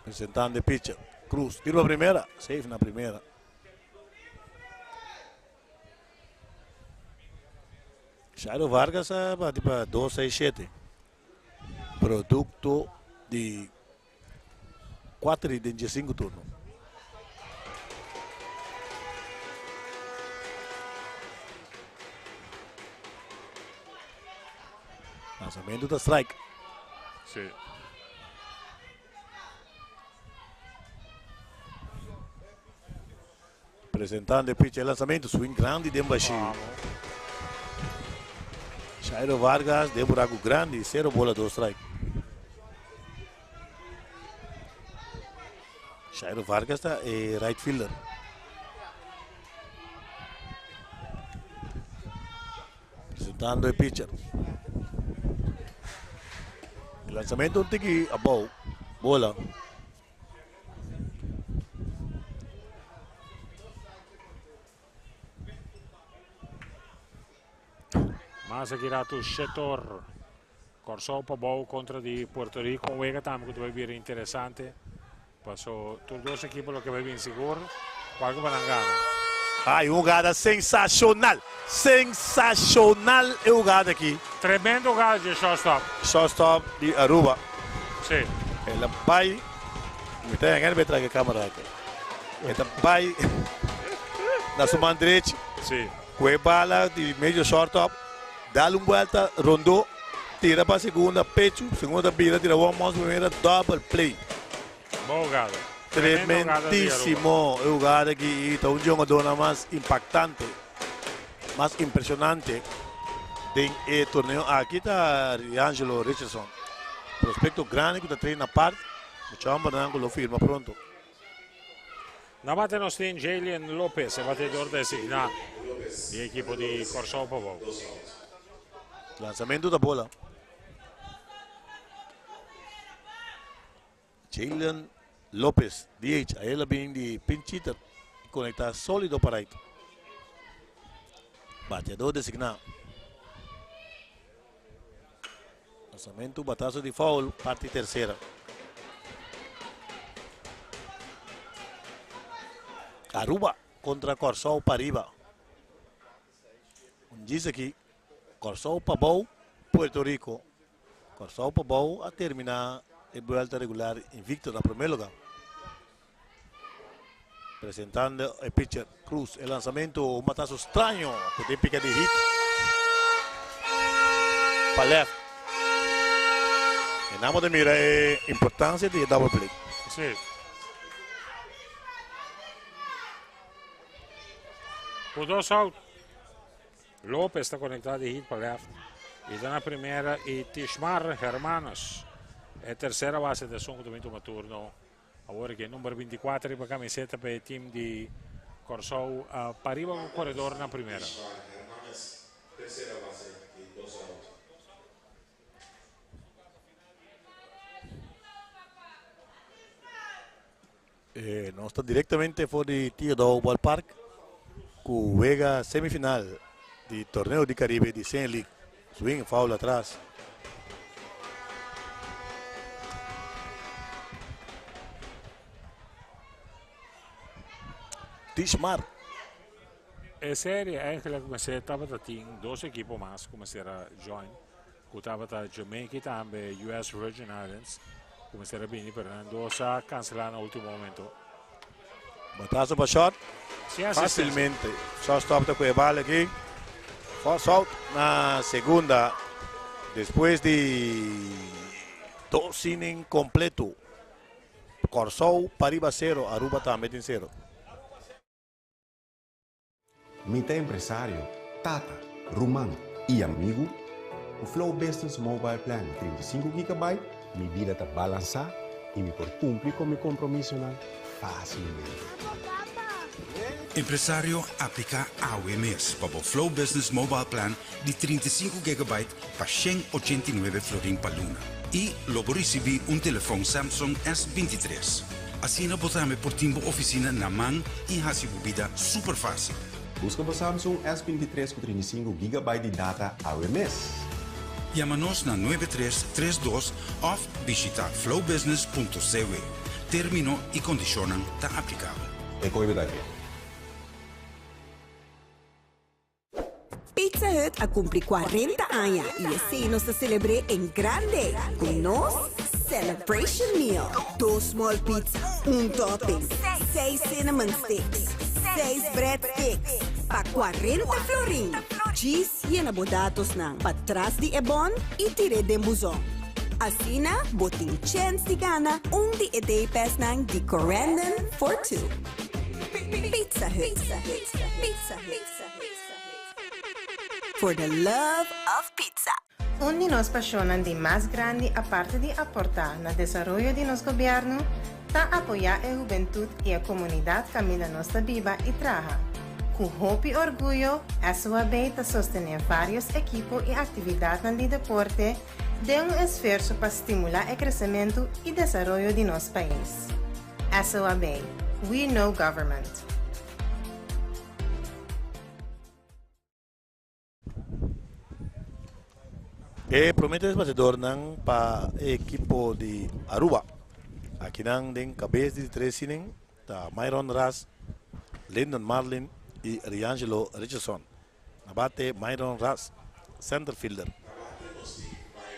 Presentando e pitcher. Cruz tira pa primera. Safe na primera. Shairo Vargas a bati pa 2, 6, 7. Producto di 4 di den 15 turno. Lanzamento ta strike. Sí. Presentando e pitcher lanzamento, swing grandi den bashi. Shairo Vargas den buraco grandi, 0 bola, 2 strike. Shairo Vargas ta e right fielder. Presentando e pitcher. E lanzamento un tiki abou, bola. Mas aki rato Shetor. Kòrsou pa bou kontra di Puerto Rico. Un wega tambe ku ta bai bira interesante. Paso tur dos ekipo lo ke bai bin sigur kual ku pa nan gana. Ay, un hugada sensashonal! Sensashonal e hugada aki. Tremendo hugada dje shortstop. Shortstop di Aruba. Si. El a bai, mi ta yanga riba e traga e camera aki. E ta bai na su man drechi. Si. Ku e bala di medio shortstop, dal un buelta rondó, tira pa segunda pechu, segunda ta bira tira one bounce primera, double play. Bon hugada. Trementísimo e hugada aki y ta un djongadornan mas impactante, mas impresionante den e torneo aki ta Riangelo Richardson. Prospecto grandi cu ta train apart, mucha hombernan cu lo firma pronto. Na bate nos tin Jalian Lopez, e batedor designá di ekipo di Kòrsou Pabou. Lanzamento ta bola. Jalen Lopez, DH, a el a bin di pinch hitter y conecta solido pa right. Bateador designá. Lanzamento, batazo di foul, parti tercera. Aruba contra Kòrsou pariba. Un djis aki, Kòrsou pabou, Puerto Rico. Kòrsou pabou a terminá e buelta regular invicto na promé lugá. Presentando e pitcher Cruz, e lanzamento, un batazo straño cu tin pica di hit. pa left. E nan bo ta mira e importancia di e double play. Si. Ku dos out. Lopez ta conecta di hit pa left y ta na primera y Tishmar Hermanos e tercera base ta esun cu ta bin tuma turno awor aki. Number 24 riba camiseta pa e team di Corsou pariba cu coredor na primera. Tishmar Hermanos tercera base y dos out. Nos ta directamente for di Theodore Ballpark cu wega semifinal di Torneo di Caribe di Senior League. Swing foul atras. Tishmar. E serie eigenlijk mester tabata tin dos ekipo mas cu mester a join. Cu tabata Jamaica y tambe US Virgin Islands cu mester a bini pero nan dos a cancela na ultimo momento. Batazo pa short. Sin asistencia. Facilmente. Shortstop ta cu e bal aki. Force out na segunda despues di dos inning completo. Corsou pariba cero, Aruba tambe tin cero. Mi ta empresario, tata, ruman i amigu. Ku Flow Business Mobile Plan di 35 gigabyte, mi bida ta balansá i mi por kumpli ku mi kompromisonan fásilmente. Empresario, apliká awe mes pa bo Flow Business Mobile Plan di 35 gigabyte pa 189 florin pa luna i lo bo risibí un telefòn Samsung S23. Asina bo tambe por tin bo oficina na man y haci bo bida super facil. Busca bo Samsung S 23 cu 35 gigabyte di data awe mes. Yama nos na 9332 of bishita flowbusiness.cw. Termino y condicionnan ta aplicabel. E koe bida ke. Pizza Hut a cumpli 40 aña y esey nos ta celebr'é en grande cu nos Celebration Meal. Dos small pizza, un topping, seis cinnamon sticks, seis bread sticks pa 40 florin. Djis yena bo datosnan patras di e bon y tir'é den buzon. Asina bo tin chens di gana un di e day passnan di Corendon for Two. Pizza Hut. Pizza Hut. For the love of pizza. Un di nos pasionnan di mas grandi aparte di aporta na desaroyo di nos gobierno ta apoya e hubentud y e comunidad caminda nos ta biba y traha. Cu hopi orguyo SOAB ta sostene varios ekipo y actividadnan di deporte den un esfuerso pa stimula e crecemento y desaroyo di nos pais. SOAB, We know government. E prome tres bateadornan pa e ekipo di Aruba. Akinan den kabes di tres inning ta Myron Ras, Lyndon Marlin y Riangelo Richardson. Na bate Myron Ras, center fielder.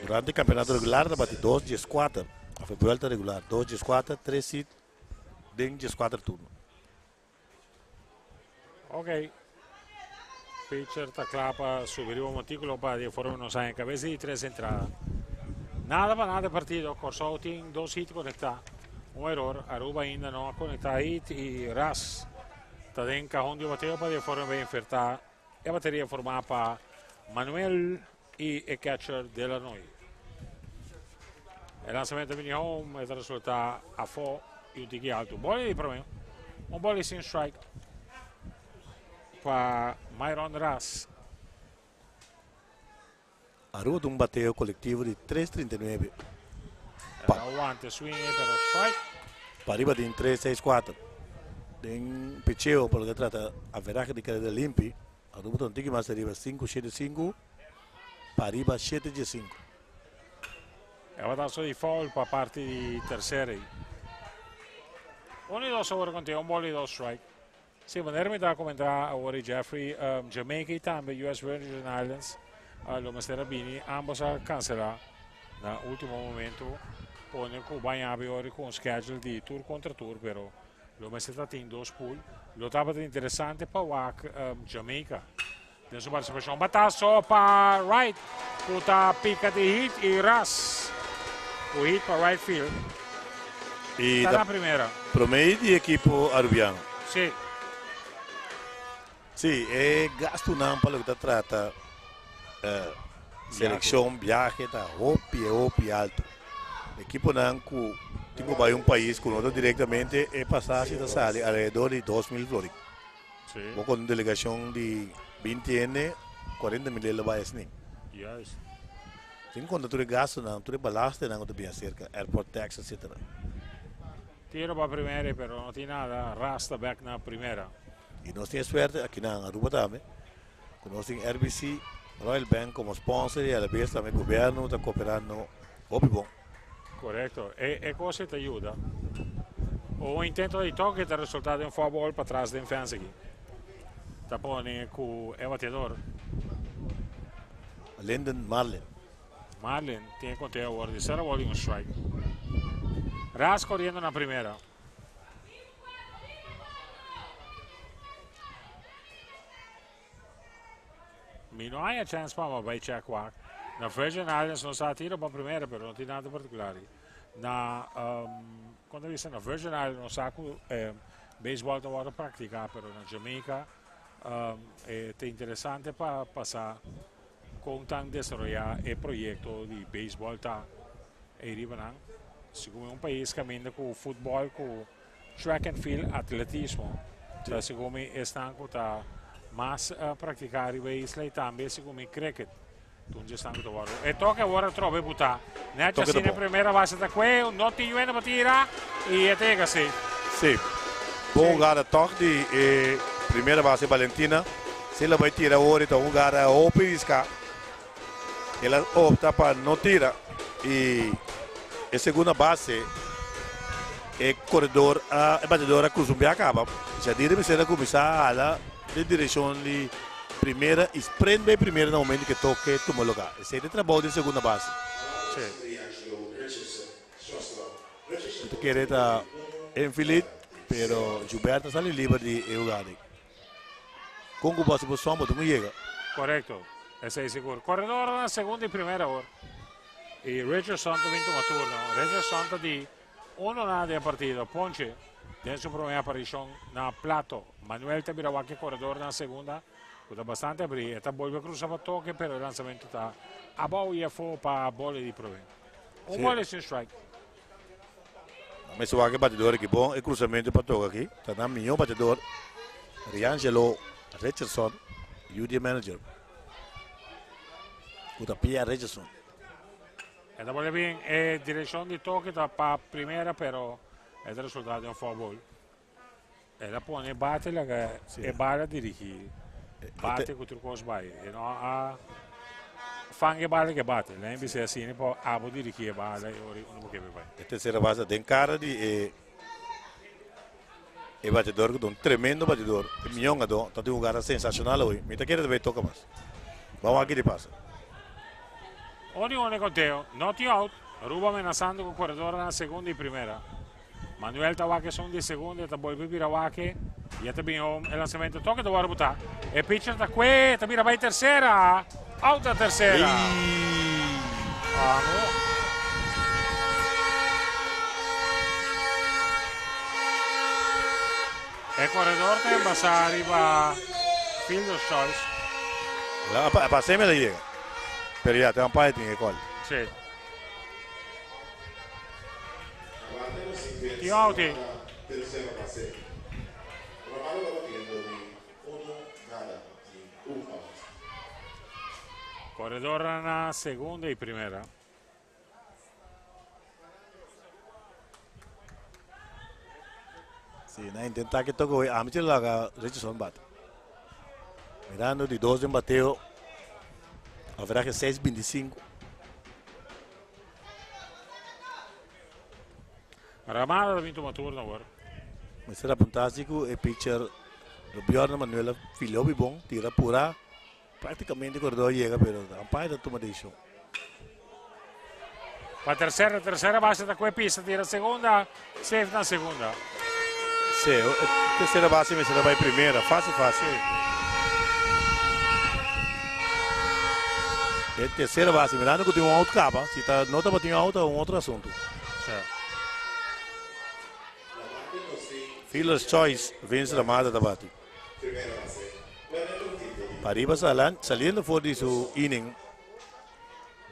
Durante campeonato regular ta bati dos 14, of e vuelta regular dos 14, tres hit den 14 turno. Ok. Pitcher ta kla pa subi riba montículo pa di forma nos haña kabes di tres entrada. Nada pa nada partido. Kòrsou tin dos hit konektá. Un eror. Aruba ainda no a konektá hit i Ras ta den kahon di bateo pa di forma bay enfrentá e bateria formá pa Manuel i e catcher Delanoy. E lanzamento bini home, e ta resulta afó i un tiki alto. Bola di promé. Un bola sin strike pa Myron Ras. Aruba ta un bateo kolektivo di 3.39. Pa aguante swing pero strike. Pariba tin 3.64. Den picheo por lo que trata averaje di karera limpi, Aruba ta un tiki mas ariba 5.75, pariba 7.15. E batazo di foul pa parti di tercera. 1 y 2 awor contigo, un ball y dos strike. Sí, manera mi ta comenta awor Jeffrey, Jamaica y tambe US Virgin Islands lo mester a bini, ambos a cancela na ultimo momento. Pone cu baña ora cu un schedule di tour contra tour, pero lo mester ta tin dos pool. Lo tabata interesante pa wak Jamaica. Den su partisipashon bataso pa right ku ta pika di hit i ras ku hit pa right field. I Ta ta na primera. prome hit di ekipo Arubiano. Si. Si, e gastunan pa loke ta trata selekshon, biahe ta hopi hopi alto. Ekiponan ku tin ku bai un pais ku no ta direktamente e pasashi ta sali alrededor di 2000 florin. Bo kon un delegashon di 20 hende, 40 mil lo bai asina. Juist. Sin konta tur e gastunan, tur e balastenan ku ta bin aserka, airport tax etcetera. Tiro pa primera pero no tin nada, rasta bek na primera. Y nos tin e suerte aki na Aruba tambe cu nos tin RBC Royal Bank como sponsor y alabes tambe gobierno ta cooperando hopi bon. Correcto. E e cos ei ta yuda. Un intento di toque ta resulta den foul ball patras den fence aki. Ta pone cu e bateador. Linden Marlin. Marlin tin e conteo awor di cero ball y un strike. Ras coriendo na primera. Mi no haya chance pa bai check wak. Na Virgin Islands nos a tira pa primera, pero no tin nada particular. Na, um, cuando bisa na Virgin Islands nos sa cu eh, baseball ta wordo practica, pero na Jamaica um, eh, te interesante pa pasa con tan desarolla e proyecto di baseball ta e riba nan. Segun un pais caminda cu futbol, cu track and field, atletismo. Ta segun mi esnan cu ta mas practica riba e isla y tambe segun mi cricket. Tun dje esnan cu ta wordo. E toke awor a trobe buta. Net Toke ta asina bon. primera base ta cue, no tin yuende pa tira y e ta yega safe. Sí. Bon hugada toch di e primera base Valentina. Si el a bay tira awor e ta un hugada hopi risca. El a opta pa no tira y e segunda base e corredor a, e batedor a cruza un bia caba. Jadir mester a cuminsa a hala den direccion di primera y sprint bay primera na momento que toke tuma lugar. Esey ta e trabou den segunda base. Sí. Mi ta kere ta infilit, pero Joubert a sali liber di e hugada. Con cu bo haci bo son bo tin cu yega. Corecto, esey sigur. Corredor na segunda y primera awor. Y Richardson ta bin tuma turno. Richardson ta di uno na den partido. Ponche den su prome aparicion na plato. Manuel ta bira wak e corredor na segunda cu ta bastante abri. E ta bolbe cruza pa toke pero e lanzamento ta abao y afo pa bola di prome. Un bola y sin strike. Mester wak e batidor aki bon e cruzamento pa toca aki ta nan miho batidor Riangelo Richardson yu di e manager cu ta Pierre Richardson. E ta bole bien e direccion di toke ta pa primera pero e ta resulta den un foul ball. El a pone bate laga e bala dirigi bate cu tur cos bay. E no a fanga e bala ke bate. Lei bisa asina pa abo dirigi e bala y ora uno bo kebe bay. E tercera base den cara di e e batedor cu ta un tremendo batedor. E mion ado ta tin un jugada sensacional awe. Mi ta kere ta bay toca mas. Bamo aki di pasa. Ora y ora e conteo. No tin out. Aruba amenazando cu corredor na segunda y primera. Manuel ta wak esun di segunda, e ta bolbe bira wak y e ta bin home. E lanzamento toke ta wòrdu botá. E pitcher ta kue, ta bira bai tercera. Out na tercera. Vamos. E corredor ta embasá riba fielder's choice. La, pa, pa semi la llega. Pero ya, te umpire tin e call. Sí. Tin out ei. Corredor na segunda y primera. Si, na intenta que toque hoy. Amiche laga Richardson bate. Mirando di dos den bateo. Averaje 6.25. Ramada ta bin tuma turno awor. Mester apunta asi cu e pitcher Robiorno Manuel a fila hopi bon, tira pura, practicamente corredor a yega pero umpire ta tuma decision. Pa tercera, tercera base ta cu e pista, tira segunda, safe na segunda. Si, e tercera base mester a bay primera, facil facil. E tercera base, mirando cu tin un out caba, si ta no tabatin out ta un otro asunto. Sí. Fielder's choice, Vince Ramada ta bati. Pariba salan, saliendo for di su inning,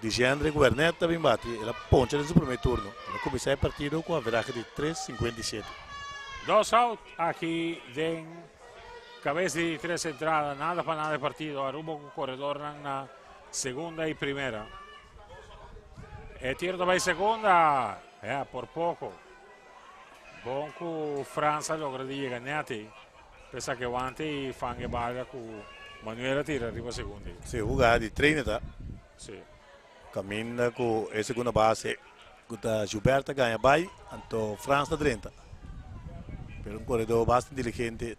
Dijendrick Wernet ta bin bati, el a poncha den su primer turno. El a cuminsa e partido cu averahe di 3.57. Dos out aki den cabes di tres entrada, nada pa nada e partido. Aruba cu corredornan na segunda y primera. E tiro ta bay segunda, ja, por poco. Bon cu Frans a logra di yega net ey. P'e saque wante y fange bala cu Manuel a tira riba segunda ey. Si, hugada di trainer ta. Si. Caminda cu e segunda base cu ta Joubert ta gaña bay, anto Frans ta drenta. Pero un corredor basta inteligente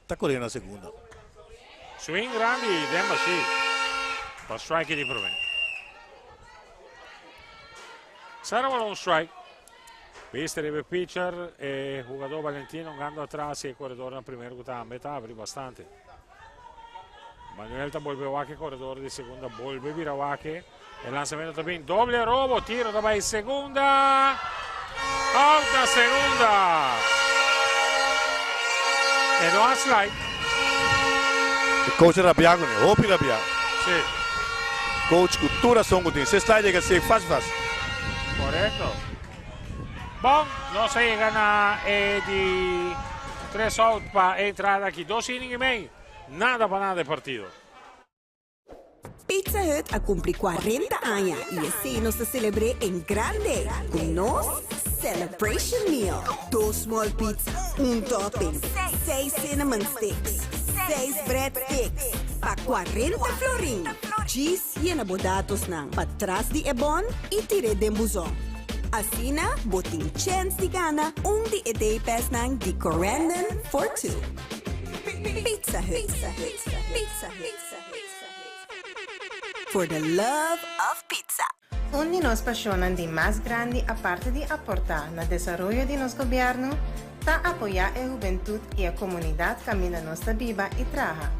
ta corre na segunda. Swing grandi den bashi pa strike di prome. Sara bola un strike. Viste riba e pitcher e jugador Valentino andando atras y e corredor na primero cu tambe ta abri bastante. Manuel ta bolbe wak e corredor di segunda bolbe bira wak e lanzamento ta bin doble robo tiro ta bay segunda out na segunda e no a slide. E coach a rabia cu ne, hopi rabia. Si. Coach cu tur rason cu tin. Se slide yega safe fácil fácil. Correcto. Bon, nos a yega na e di tres out pa e entrada aki. Dos inning y mei. Nada pa nada e partido. Pizza Hut a cumpli 40 aña y esey nos ta celebr'é en grande cu nos Celebration Meal. Dos small pizza, un topping, seis cinnamon sticks, seis bread sticks pa 40 florin. Djis yena bo datosnan patras di e bon y tir'é den buzon. Asina bo tin chens di gana un di e day passnan di Corendon for Two. Pizza Hut. Pizza Hut. For the love of pizza. Un di nos pasionnan di mas grandi aparte di aporta na desaroyo di nos gobierno ta apoya e hubentud y e comunidad caminda nos ta biba y traha.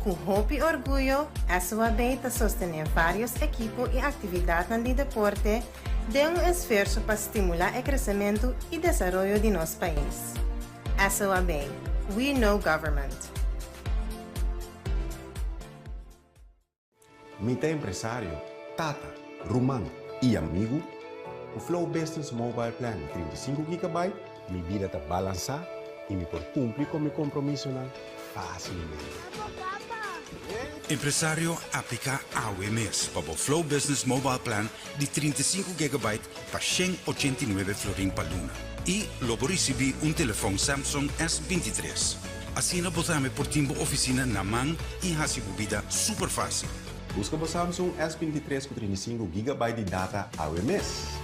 Cu hopi orguyo SOAB ta sostene varios ekipo y actividadnan di deporte den un esfuerso pa stimula e crecemento y desaroyo di nos pais. SOAB, We know government. Mi ta empresario, tata, ruman y amigo. Cu Flow Business Mobile Plan di 35 gigabyte, mi bida ta balansa y mi por cumpli cu mi compromisonan facilmente. Empresario, aplica awe mes pa bo Flow Business Mobile Plan di 35 gigabyte pa 189 florin pa luna y lo bo ricibi un telefon Samsung S23. Asina bo tambe por tin bo oficina na man y haci bo bida super facil. Busca bo Samsung S23 cu 35 gigabyte di data awe mes.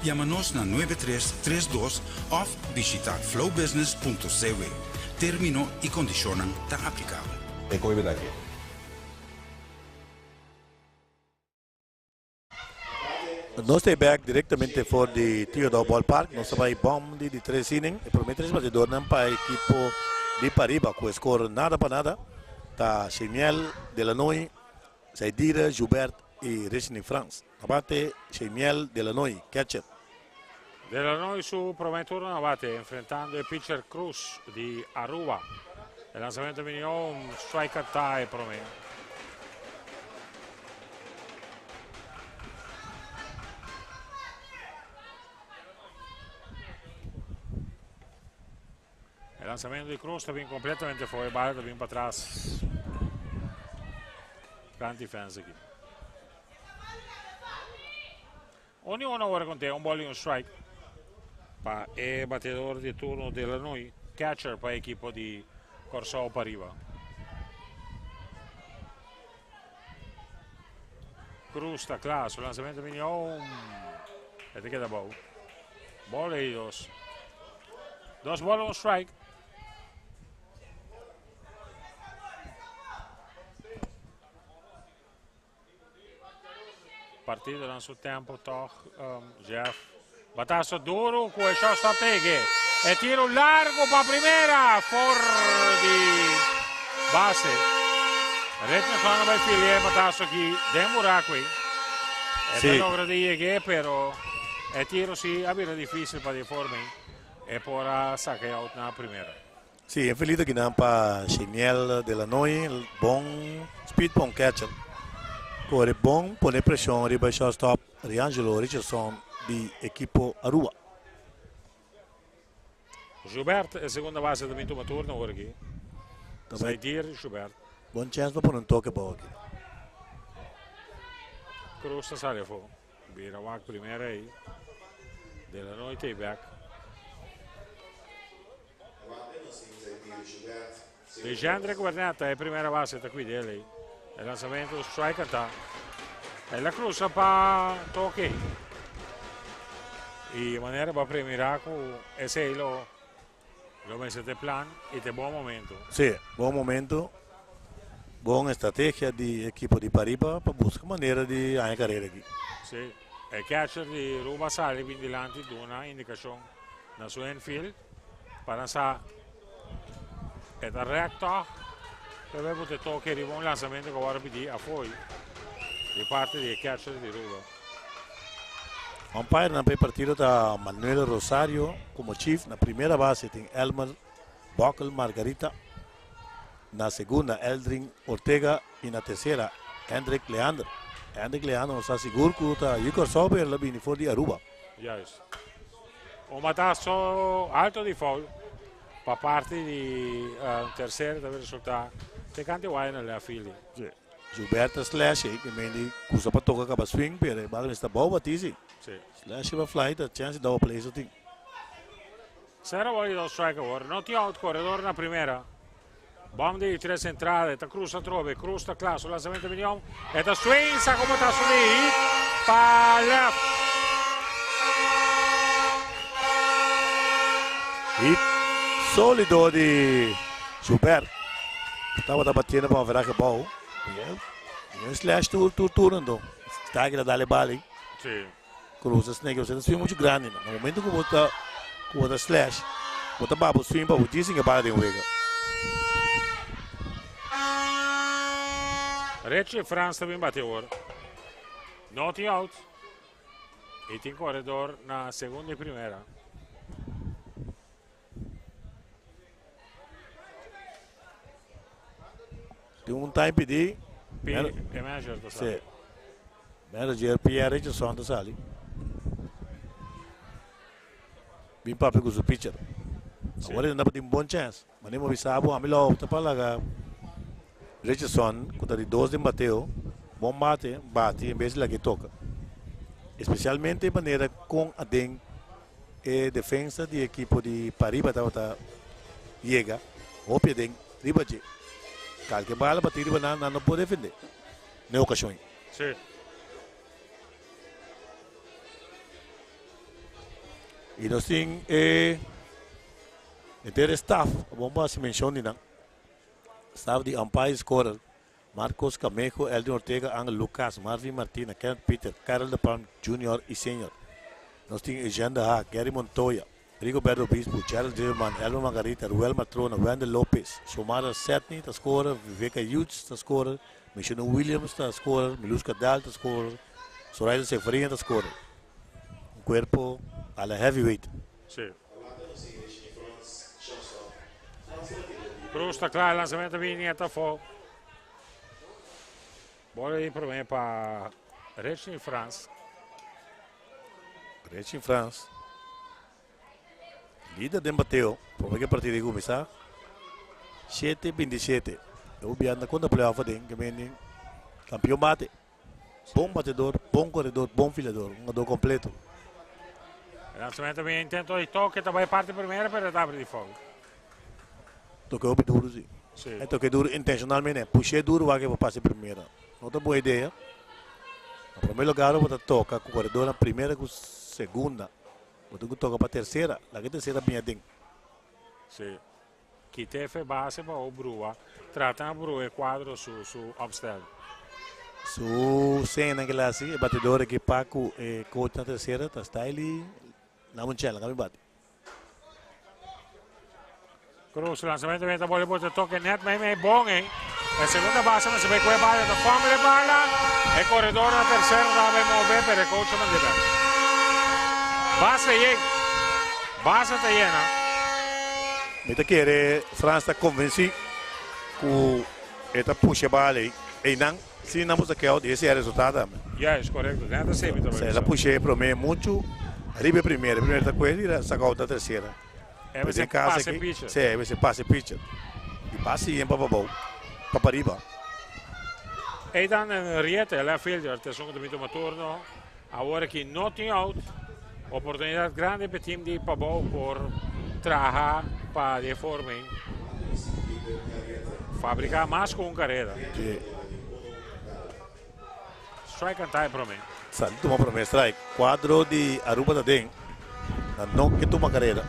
Yama nos na 9332 of bishita flowbusiness.cw. Termino y condicionnan ta aplicabel. E coy beda ke. Nos ta back directamente for di Theodore Ballpark. Nos ta bay bom di di tres inning. E prome tres batidornan pa ekipo di Pariba cu e score nada pa nada ta Shemiel Delanoy, Zaidira Joubert y Rishni Frans. Na bate Shemiel Delanoy, catcher. Delanoy su prome turno na bate enfrentando e pitcher Cruz di Aruba. E lanzamento bini un strike ta e prome. E lanzamento di Cruz ta bin completamente fuori, bala ta bin pa atras. Gran defensa aki. Un y un awor conte, un ball y un strike. Pa e batedor di turno Delanoy, catcher pa ekipo di Corsou Pariba. Cruz ta cla, su lanzamento bini un. E ta keda bou. Ball y dos. Dos ball, un strike. Partido den su tempo toch, Jeff. Batazo duro cu e shortstop pege. E tiro largo pa primera for di base. Richardson a bay filia e batazo aki den buraco ey. E ta logra di yeg'é, pero e tiro si a bira difícil pa di forma e por a saca e out na primera. Sí, e felito kinan pa Sheniel Delanoy, bon speed pa un catcher. Kore bon, pone preshon riba e shortstop Riangelo Richardson di ekipo Aruba. Joubert, e segunda base ta bin tuma turno awor aki. Zaidir Joubert. Bon chance pa pone un toke bou aki. Cruz ta sali afo. Bira wak primera ei. Delanoy ta ei bek. Dejandre Guerneta ta e primera base ta cuida el ei. E lanzamento strike ta. El a cruza pa toque. Y manera pa premira cu esey lo lo mester te plan y te bon momento. Sí, bon momento. Bon estrategia di equipo di Pariba pa busca manera di haña carrera aki. Sí, e catcher di Ruba sali bin dilanti duna indicacion na su infield. Pa nan sa e ta rek tòg, pero e bo te toke riba un lansamento ku a wòrdu pidí afó di parti di e catcher di Ruba. Umpirenan pa e partido ta Manuel Rosario komo chief, na primera base tin Elmer Bokkel Margarita, na segunda Eldrin Ortega i na tersera Hendrik Leander. Hendrik Leander nos ta sigur ku ta yu Kòrsou pero el a bini for di Aruba. Juist. Un batazo alto di foul pa parti di tercera ta resulta te cante waya na left fielding. Sí. Gilberto a slash ei, que men di kusa pa toka kaba swing, pero e bala mester bou bati si. Sí. Slash riba fly ta chance di double play so tin. Sero bola di dos strike awor. No tin out, koredor na primera. Bom di tres entrada, e ta cruza atrobe, Cruz ta cla, su lanzamento bini om, e ta swing, sa como ta suli hit pa left. Hit solido di Joubert, cu tabata batiendo pa averahe abao. Y un slash tur tur tur anto. Tiger a dale bal ey. Sí. Cruz a snake, bo ta swing mucho grandi. Na momento cu bo ta cu bo ta slash, bo ta baha bo swing pa bo djis sin e bala den wega. Richie Frans ta bin bati awor. No tin out. Y tin corredor na segunda y primera. Tin un time pidi. P, e manager ta sali. Sí. Manager Pierre Richardson ta sali. Bin papia ku su pitcher. Sí. Awor e tin bon chance. Mane mo bisa bo, ami lo opta pa laga Richardson, ku ta di dos den bateo, bon bate, bati en bes di laga e toka. Especialmente manera kon aden E defensa di ekipo di Pariba tabata yega hopi aden riba dje. Kalke bala bati riba nan, nan no por defende n'e okashon ei. Sí. I nos tin e henter e staf, bon pa hasi menshon di nan. Staf di umpire scorer, Marcos Camejo, Eldin Ortega, Angel Lucas, Marvin Martina, Kenneth Peter, Karel de Palm Junior y Senior. Nos tin Eugène de Haak, Gary Montoya, Rigoberto Obispo, Gerald Zimmerman, Elmer Margarita, Ruel Matrona, Wendel Lopez, Xiomara Setny ta scorer, Viveka Hughes ta scorer, Michonne Williams ta scorer, Miluska Daal ta scorer, Zoraida Severina ta scorer. Un cuerpo a la heavyweight. Sí. Cruz ta kla, e lanzamento bini e ta afó. Bola di promé pa Richie Frans. Richie Frans. Lider den bateo. Promé ke partido a kuminsá. 7-27. E hopi anda kontra playoff aden ke mende kampion bate. Bon batedor, bon koredor, bon filador. Un jugador kompleto. Lanzamento bin intento di toke ta bai parti primera pero ta abri di foul. Toke hopi duro si. Sí. E toke duro intencionalmente. Push'é duro wak e por pasa primera. No ta bon idea. Na primer lugar bo ta toka ku koredor na primera ku segunda. Bo tin ku toka pa tercera. Laga e tercera bin aden. Sí. Kite fe base pa o brua. Trata na brua e cuadro su su opstel. Su señanan ke el hasi, e batidor ekipa ku e coach na tercera ta Stylie Lamonchel, laga mi bati. Cruz, lanzamento benta bola bota toque net mei mei bon eh. E segunda base mester bay cu e bala, ta fumble e bala. E coredor na tercera ta bay move, pero e coach a manda bek. Base yen. Base ta yena. Mi ta kere Frans ta convenci cu e ta pusha e bala ey. Eynan si nan por sa ke out y ese e resultado tambe. Juist, corecto. Net así mi ta bay Sa el a bisa. pusha e prome mucho riba e primera. E primera ta cuel y a saca out na tercera. E mester Den caso pasa e aki, pitcher. Si, e mester pasa e pitcher. Y pasa yen pa pabou, pa pariba. Eitan Henriette, left fielder, ta esun ku ta bin tuma turno. Awor aki no tin out. Oportunidat grandi pa e team di Pabou por traha pa di e forma ei fabriká mas ku un karera. Si. Strike kantá e promé. Sali tuma promé strike. Kuadro di Aruba ta den. Nan no ke tuma karera.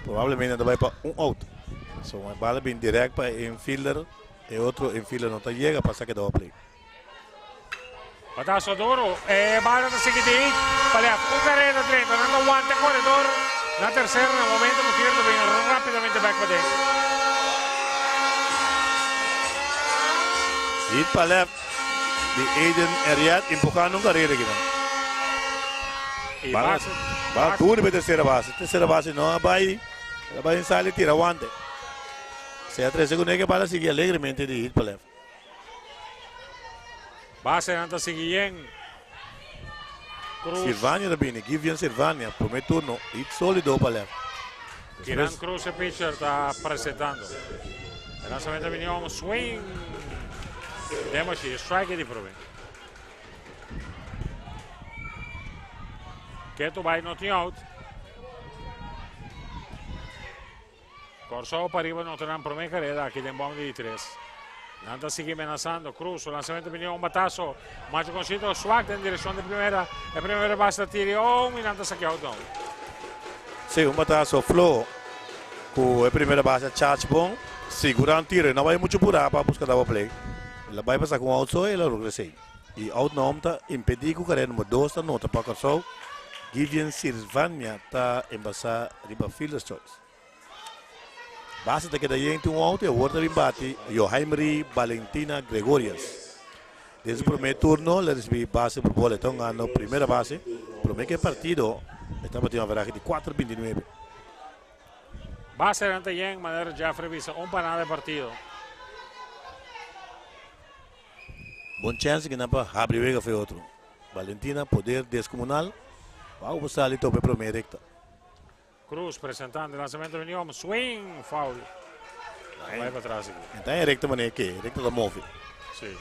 Probablemente nan ta bai pa un out. So e bala bin direct pa e infielder. E otro infielder no ta yega pa sa keda oplay. Batazo duro. E bala ta sigui di hit pa left. Un karera drenta. Nan ta wanta e koredor na tercera na momento ku tiro ta bin rapidamente bek pa den. Hit pa left di Aiden Henriette empujando un karera akinan. Y Bala base, bala base. duro pa e tercera base. Tercera base no a bai. El a bai sali tira wante. Sea trese ku neke bala sigui alegremente di hit pa left. Basenan ta sigui yen. Cruz. Sirvania ta bini. Givian Sirvania, prome turno, hit solido pa left. Kiran Cruz e pitcher ta presentando. E lanzamento bini om swing. Demashi, strike di prome. Keto bai no tin out. Kòrsou pariba nota nan promé kareda aki den bòm di tres. Nan ta sigui menasando. Cruz, su lansamento bini un bataso. Macho Concito swak den direkshon di primera. E primera base ta tiri om i nan ta sakia out nou. Sí, un bataso floho ku e primera base a charge bon. Sigura un tiro. E no bai muchu purá pa buska double play. El a bai pa saka un out so i el a regres'é. I out nou ta impedí ku kareda number dos ta nota pa Kòrsou. Givian Sirvania ta embasá riba fielder's choice. Base ta keda yen tin un out y awor ta bin bati Johaimry Valentina Gregorius. Den su prome turno el a ricibi base por bola. E ta hungando primera base. Prome ke partido e tabata tin un averahe di cuatro binti nuebe. Basenan ta yen manera Jeffrey bisa un pa nada e partido. Bon chance kinan pa habri wega fe otro. Valentina poder descomunal. Wou bo sali topa e prome recta. Cruz presentando e lanzamento bini om, swing, foul. Bai pa tras aki. En ta e recta manera ke, recta ta move. Si.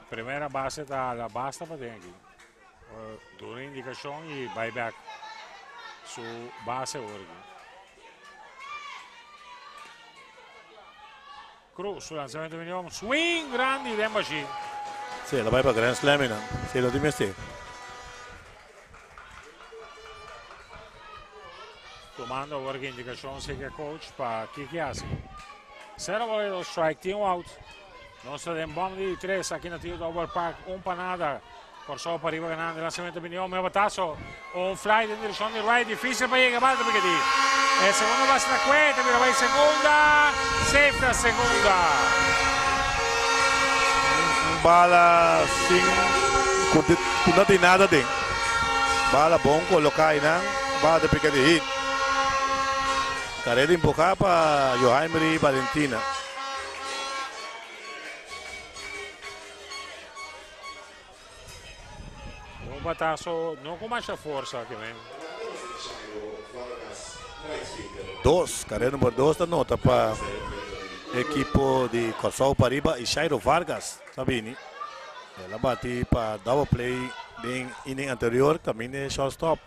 Primera base ta la basta pa den aki. Duna indicacion y bai back su base awor aki. Cruz su lanzamento bini om swing grandi den bashi. Sí, el a bai pa Grand Slam einan. Sí, lo tin mester. Tumando awor ki indicacion sigue coach pa Kiki hasi. Cero bola y dos strike, tin un out. Nos ta den bom di tres aki na Tio Double Park, un pa nada. Kòrsou pariba ganando e lansamento bini om e bataso. Un fly den direkshon di right, difísil pa yega bal ta piketí. E segundo base ta kue, ta bira bai segunda, safe na segunda. Un bala sin ku ku no tin nada den. Bala bon koloká einan, bala ta piketí hit. Kareda empuhá pa Johaimry Valentina. Un bataso no ku masha forsa aki men. Dos, karera number dos ta nota pa ekipo di Kòrsou pariba i Shairo Vargas ta bini. El a bati pa double play den inning anterior kaminda e shortstop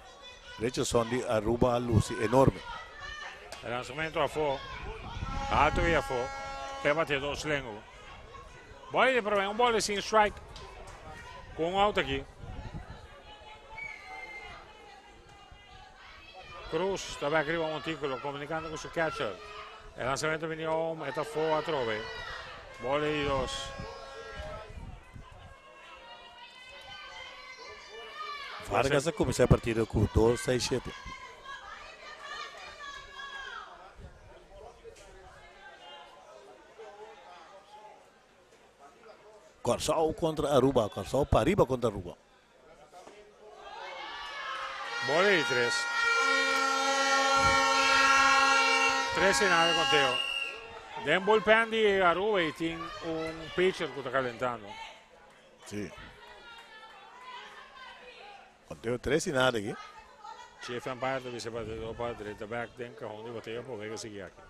Richardson di Aruba a lusi enorme. E lansamento afó, alto i afó, p'e bati dos lengu. Bola di prome, un bola sin strike. Ku un out aki. Cruz ta bek riba montículo, komunikando ku su catcher. E lansamento bini home, e ta fo atrobe. Bola di dos. Vargas a kuminsá e partido ku dos seis shete. Kòrsou kontra Aruba, Kòrsou pariba kontra Aruba. Bola di tres. Tres i nada konteo. Den bullpen di Aruba i tin un pitcher ku ta kalentando. Si. Konteo tres i nada aki. Chief umpire ta bisa batedó pa drenta bek den kahon di bateo pa wega sigui aki.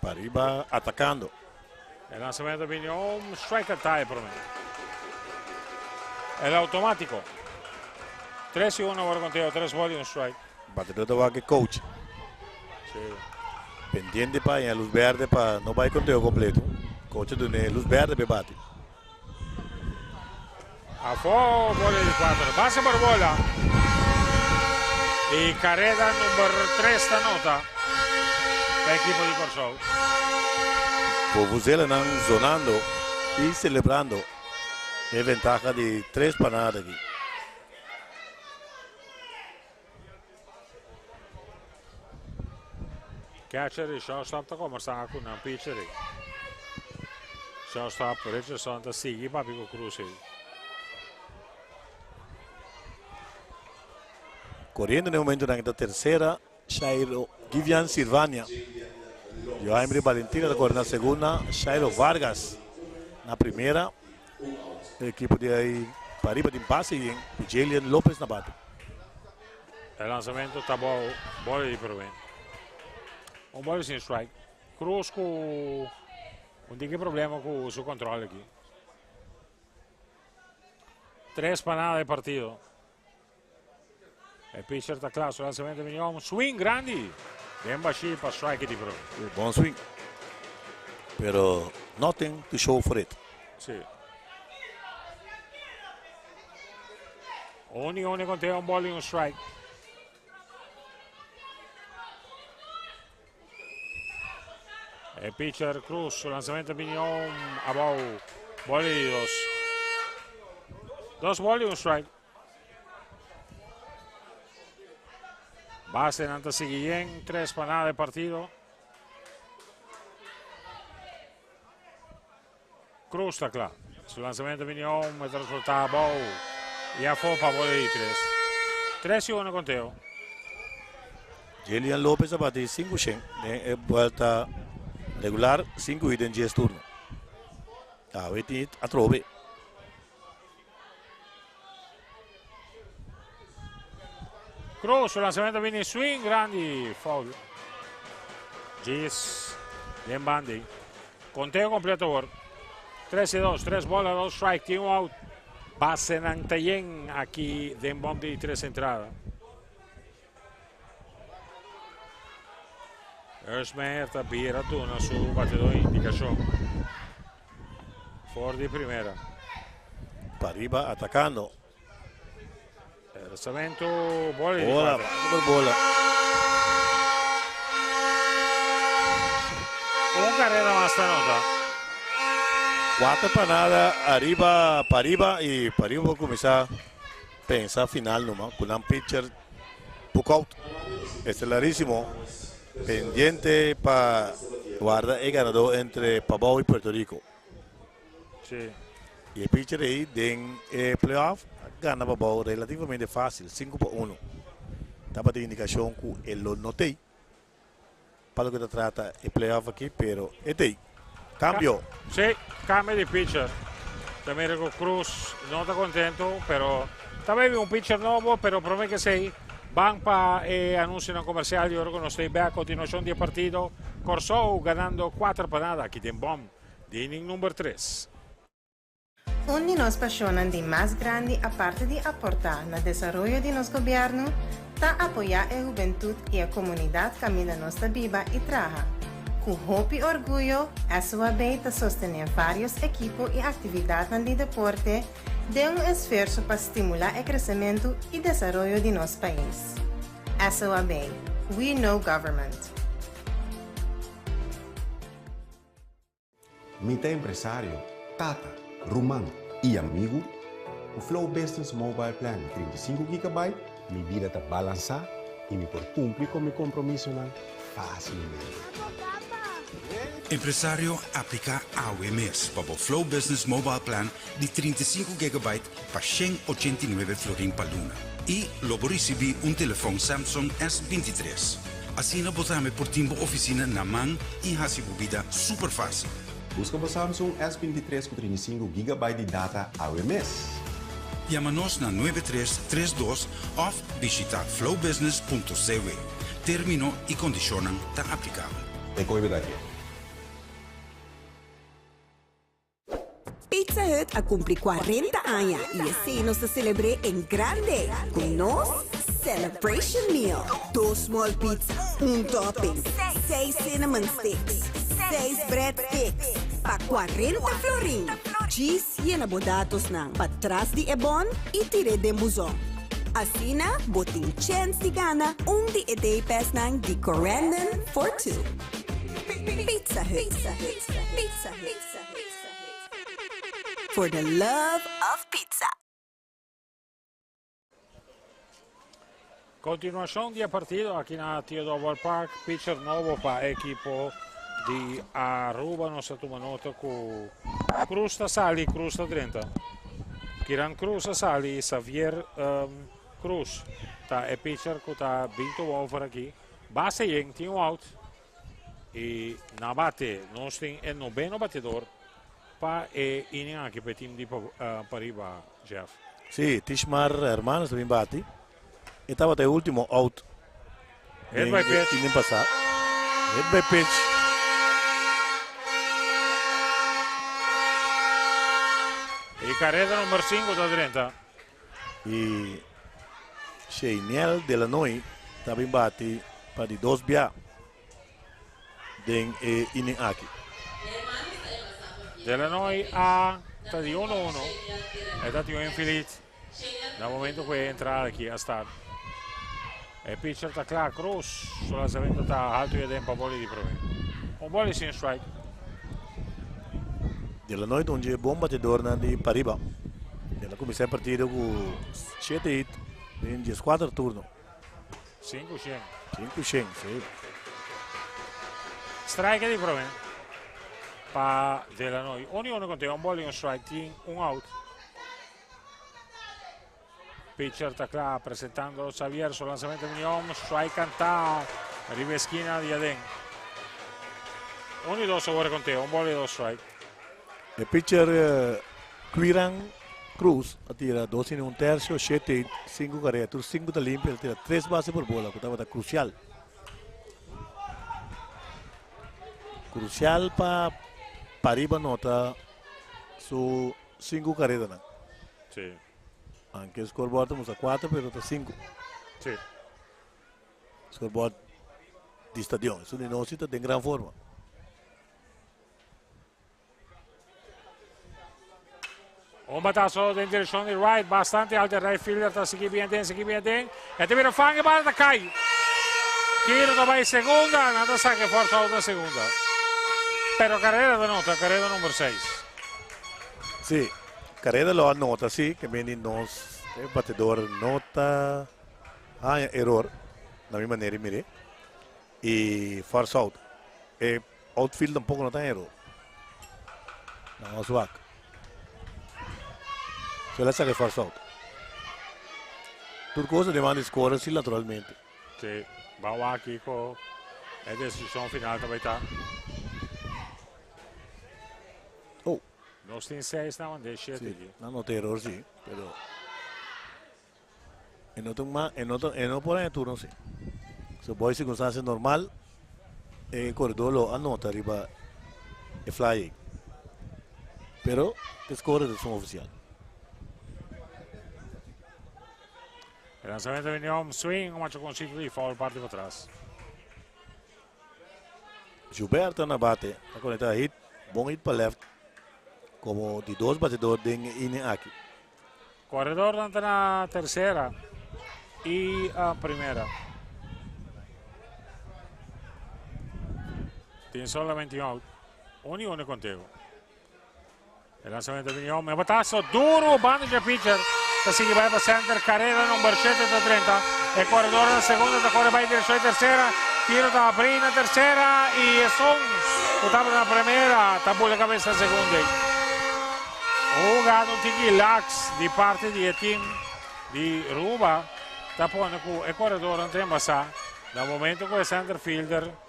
Pariba atacando. E lanzamento bini un strike a tie prome. El automatico. 3 y 1 awor conteo, 3 ball y un strike. Batedor ta wak e coach. Sí. Pendiente pa haña luz berde pa no bai conteo completo. Coach a dune luz berde pa e bati. Afó bola di 4. Base por bola. Y carrera number 3 ta nota pa equipo di Kòrsou. Vuvuzelanan zonando y celebrando e ventaha di 3 pa nada aki. Catcher y shortstop ta conversa cu nan pitcher. Shortstop Richardson ta sigui papi cu Cruz. Corriendo na momento nan ta tercera Shairo Givian Silvania. Joaimri Valentina ta corre na segunda, Shairo Vargas na primera. E equipo di ahí pariba tin base yen cu Jalian Lopez na bate. E lanzamento ta bou bola di prome. Un bola sin strike. Cruz cu un tiki problema cu su control aki. Tres pa nada e partido. E pitcher ta kla, su lanzamento bini un swing grandi. Den bashi pa strike di prome. Bon swing. Pero nothing to show for it. Si. Un y un conteo, un ball y un strike. E pitcher Cruz, su lanzamento bini un abou, ball y dos. Dos ball y un strike. Base nan ta sigui yen, tres pa nada e partido. Cruz ta kla. Su lanzamento bini om, e ta resulta abou y afó pa bola di tres. Tres y uno conteo. Jelian Lopez a bati sinku shen den e buelta regular, sinku hit den dies turno. Awe tin hit atrobe. Cruz, su lanzamento bini swing grandi, foul. Gis den bandi. Conteo completo awor. 3 y 2, 3 bola, 2 strike, tin un out. Basenan ta yen aki den bom di tres entrada. Ersmeyer ta bira duna su batedor indicacion. For di primera. Pariba atacando. Lanzamento bola di Bola, cuatro. bola. Un carrera mas ta nota. Cuatro pa nada ariba pariba y pariba por cuminsa pensa final numa cu nan pitcher Boekout estelarísimo pendiente pa guarda e ganador entre Pabao y Puerto Rico. Sí. Y e pitcher ey den e playoff a gana Pabao relativamente fácil, 5-1. Tabata indicacion cu e lo no tey pa loke ta trata e playoff aki, pero e tey. Cambio. Sí, cambio di pitcher. Ta mira cu Cruz no ta contento, pero ta bay un pitcher nobo, pero prome cu esey ban pa e anuncionan comercial y ora cu nos ta back continuacion di e partido. Corsou ganando 4-0 aki den bom di inning number 3. Un di nos pasionnan di mas grandi aparte di aporta na desaroyo di nos gobierno, ta apoya e hubentud y e comunidad caminda nos ta biba y traha. Cu hopi orguyo, SOAB ta sostene varios ekipo y actividadnan di deporte den un esfuerso pa stimula e crecemento y desaroyo di nos pais. SOAB, We Know Government. Mi ta empresario, tata, ruman y amigo. Ku Flow Business Mobile Plan di 35 gigabyte, mi bida ta balansá i mi por kumpli ku mi kompromisonan fásilmente. Empresario, apliká awe mes pa bo Flow Business Mobile Plan di 35 gigabyte pa 189 florin pa luna i lo bo risibí un telefòn Samsung S23. Asina bo tambe por tin bo ofisina na man i hasi bo bida super fásil. Buska bo Samsung S23 ku 35 gigabyte di data awe mes. Yama nos na 9332 òf bishitá flowbusiness.cw. Término i kondishonnan ta aplikabel. E koe bida ke. Pizza Hut a cumpli 40 aña y esey nos ta celebr'e en grande cu nos Celebration Meal. Dos small pizza, un topping, seis cinnamon sticks, seis bread sticks pa 40 florin. Djis yena bo datosnan patras di e bon y tir'e den buzon. Asina bo tin chens di gana un di e day passnan di Corendon for Two. Pizza Hut. Pizza Hut. For the love of pizza. Continuacion di e partido aki na Theodore Ballpark. Pitcher nobo pa ekipo di Aruba. Nos a tuma nota cu Cruz ta sali, Cruz ta drenta. Kiran Cruz a sali, Xavier Cruz ta e pitcher cu ta binto over aki. Base yen, tin un out. Y na bate nos tin e noveno batedor pa e inning aki pa e team di Pariba, Jeff. Sí, Tishmar Hermanos también bati. E tabata e último out. Hit by pitch. Inning pasá. Hit by pitch. E carrera number 5 ta drenta. Y Sheiniel Delanoy ta bin bati pa di dos bia den e inning aki. Delanoy a ta di 1-1. E ta tin un infield na momento cu e entrada aki a start. E pitcher ta cla, Cruz. Su lanzamento ta alto y aden pa boli di prome. Un boli sin strike. Delanoy ta un dje bon batedornan di pariba. El a kuminsá e partido ku shete hit den dieskuater turno. Sinku shen. Sinku shen, si. Strike di prome pa Delanoy. Un i unu konte, un ball i un strike, tin un out. Pitcher ta kla presentando Xavier su lanzamento minion, strike kanta riba eskina di aden. Un i dos awor konte, un ball i dos strike. E pitcher Quiran Cruz a tira dos inning un tercio, shete hit, sinku karera. Tur sinku ta limpio, el a tira tres base por bola ku tabata krusial. Krusial pa Pariba nota su sinku kareranan. Sí. Aunke scoreboard ta mustra 4, pero ta 5. Sí. Scoreboard di stadion. Esun di nos ta den gran forma. Un batazo den direccion di right, bastante alto. Right fielder ta sigui bien den, sigui bien den. E ta bira fang e bala ta cai. Tiro ta bay segunda, nan ta saca e force out na segunda. Pero carrera ta nota, carrera number 6. Sí, carrera lo a nota, sí, que meni nos e batedor no ta haña error, na mi manera di mire. Y force out. E outfield tampoco no ta haña error. Nan a zwak. So el a saca e force out. Tur cosa den man di score si naturalmente. Sí, ban wak kiko e decision final ta bay ta. Oh. Nos tin 6 na mandé 7 Sí, aquí. nan no ta error sí, pero e no ta un ma, e no ta, e no por haña turno sí. So boy circunstancia normal e corredor lo anota riba e fly ei. Pero e score ta esun oficial. E lanzamento vini om swing, un macho con sitio di foul parti pa atras. Gilberto na bate, a conecta hit, bon hit pa left, como di dos batedor den e inning aki. Corredornan ta na tercera y primera. Tin solamente un out. Un y un conteo. E lanzamento bini home. E batazo duro, banda de pitcher. Ta sigui bai pa center. Carrera number 7 ta 30. E corredor na segunda ta corre bai direccion di tercera. Tiro ta abri na tercera y esun cu tabata na primera ta bula cabeza na segunda. Un hugado un tiki lax di parti di e team di Ruba ta pone cu e corredor nan ta embasa na momento cu e center fielder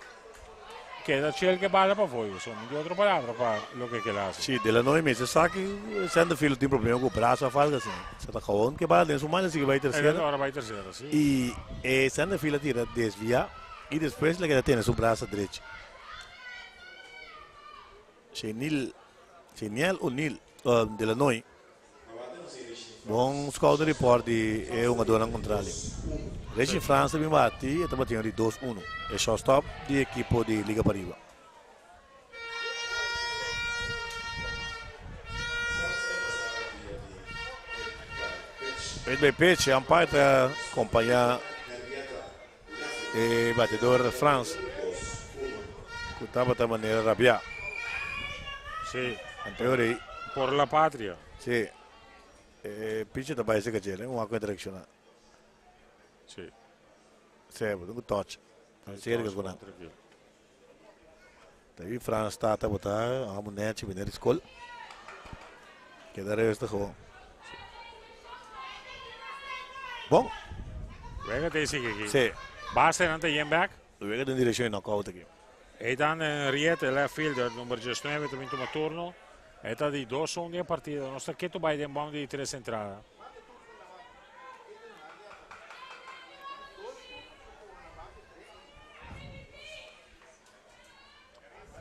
Keda chel ke bala pa foyo, so mi tin otro palabra pa loke ke el hasi. Si, Delanoy mester sa ki centerfield tin problema ku braso of algo asina. Sa ta gewoon ke bala den su man, el sigui bai tercera. El ora bai tercera, si. I e centerfield a tira desvia i despues el a keda tene su brasa drechi. Shenil, Sheniel O'Neal, Delanoy. Bon scouting report di e hungadornan contrali. Richie Frans ta bin bati, e ta batiendo di dos uno. E shortstop di ekipo di Liga Pariba. Hit by pitch, e umpire ta acompaña e batidor Frans cu tabata manera rabia. Sí. Anterior ei. Por la patria. Sí. E pitcher ta bai cerca dje, un a direcciona. Sí. Sí, bo tin touch. Cerca cu nan. David Frans tata bota amo nechi bine di school. Keda rustig gewoon. Bon. Wega te sigui aki. Sí. Base nan ta yen back. Wega den direccion di knockout aki. Eitan Henriette, left fielder, number 19, ta bin tuma turno. E ta di 2-1 den partida. Nos ta ketu bai den bom di tres entrada.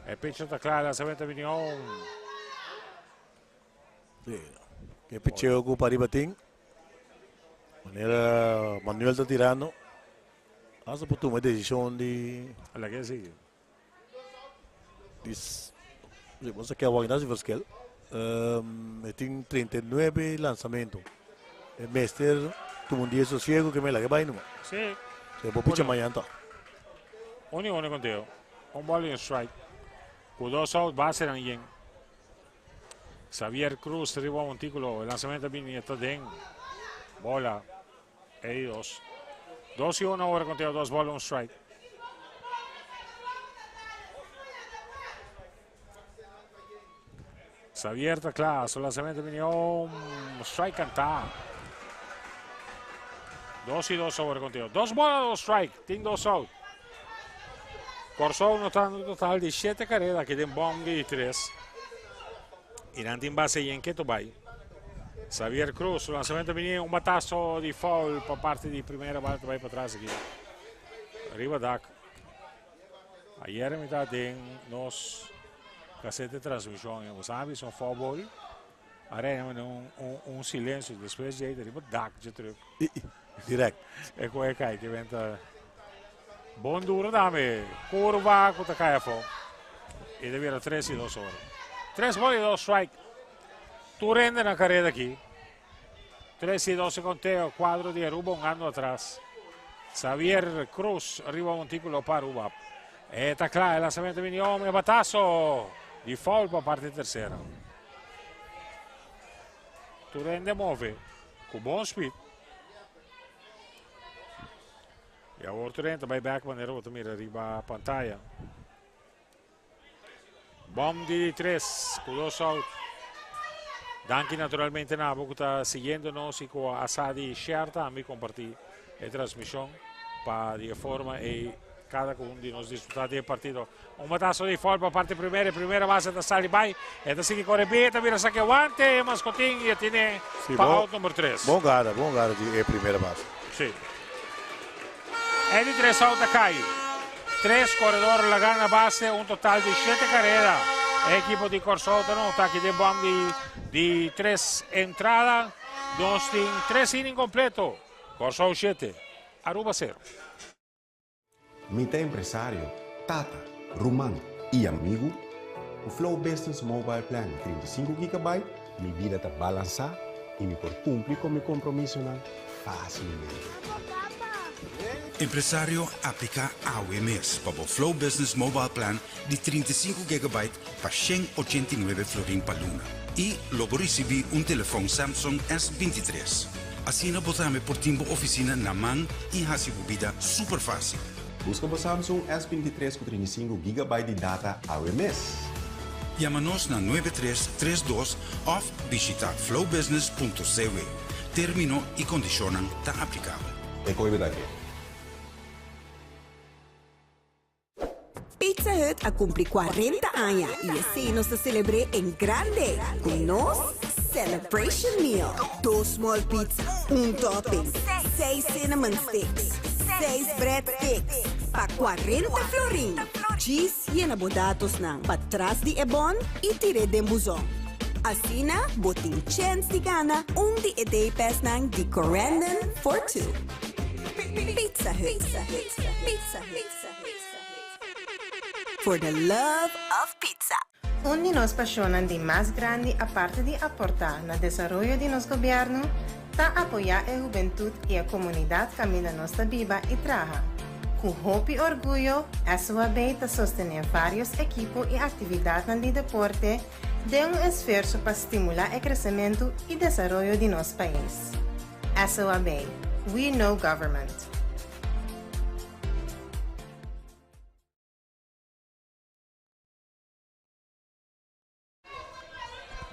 E pitcher ta kla, lanzamento bini on. Sí. E picheo ku pariba tin. Manera Manuel ta tirando. Hasta por tuma e desishon di. Laga e sigui. Di sí, bo sa ke awor na si verschil. E tin 39 lanzamento. E mester tuma un dia sosiego ke me laga bai numa. Sí. Se bo picha mañan to. Un y uno conteo. Un ball y un strike. Cu dos out base nan yen. Xavier Cruz riba montículo. El lanzamiento bini está den. Bola. E dos. 2-1 awor conteo. Dos ball, un strike. Xavier ta kla. Su lanzamento bini un strike cantá. 2-2 awor conteo. Dos bola, dos strike. Tin dos out. Kòrsou notando un total di shete kareda aki den bòm di tres. I nan tin base yen ketu bai. Xavier Cruz, su lanzamento bini un batazo di foul pa parti di primera bala ta bai patras aki. Riba dak. Ayer mi ta den nos cassette de transmisión en sabi son foul ball. Arena un, un, un silencio después de riba dak je terug. Direct. E koe kai ke benta bon duro dame. Curva ku ta kai afó. E ta bira 3-2 ora. 3 ball y 2 strike. Tur hende na careda aki. 3-2 e conteo. Cuadro di Aruba hungando atras. Xavier Cruz riba montículo pa Aruba. E ta kla, e lanzamento bini om, e batazo di foul pa parti tercera. Tur hende move ku bon speed. I awor tur hende ta bai bek manera bo ta mira riba pantaya. Bom di tres ku dos out. Danki naturalmente na abo ku ta siguiendo nos i ku a sa di share tambe i kompartí e transmishon pa di e forma ei kada un di nos disfrutá di e partido. Un batazo di foul pa parti primera. E primera base ta sali bai. E ta sigui kore bien. E ta bira saki aguante e maskotin i e tine Sí, pa bon, out number 3. bon gara, bon gara di e primera base. Sí. E di tres out a kai. Tres koredor laga na base, un total di shete karera. E ekipo di Kòrsou ta nota aki den bòm di di tres entrada. Nos tin tres inning kompleto. Kòrsou shete, Aruba sero. Mi ta empresario, tata, ruman i amigu. Ku Flow Business Mobile Plan di 35 gigabyte, mi bida ta balansá i mi por kumpli ku mi kompromisonan fásilmente. Empresario, apliká awe mes pa bo Flow Business Mobile Plan di 35 gigabyte pa 189 florin pa luna. I lo bo risibí un telefòn Samsung S 23. Asina bo tambe por tin bo ofisina na man i hasi bo bida super fásil. Buska bo Samsung S 23 ku 35 gigabyte di data awe mes! Yama nos na 9332 òf bishitá flowbusiness.cw. Término i kondishonnan ta aplikabel. E koe bo ta ke? Pizza Hut a cumpli 40 aña y esey nos ta celebr'é en grande cu nos Celebration Meal. Dos small pizza, un topping, seis cinnamon sticks, seis bread sticks pa 40 florin. Djis yena bo datosnan patras di e bon y tir'é den buzon. Asina bo tin chens di gana un di e day passnan di Corendon for Two. Pizza Hut. Pizza Hut. For the love of pizza. Un di nos pasionnan di mas grandi aparte di aporta na desaroyo di nos gobierno ta apoya e hubentud y e comunidad caminda nos ta biba y traha. Cu hopi orguyo SOAB ta sostene varios ekipo y actividadnan di deporte den un esfuerso pa stimula e crecemento y desaroyo di nos pais. SOAB, We know government.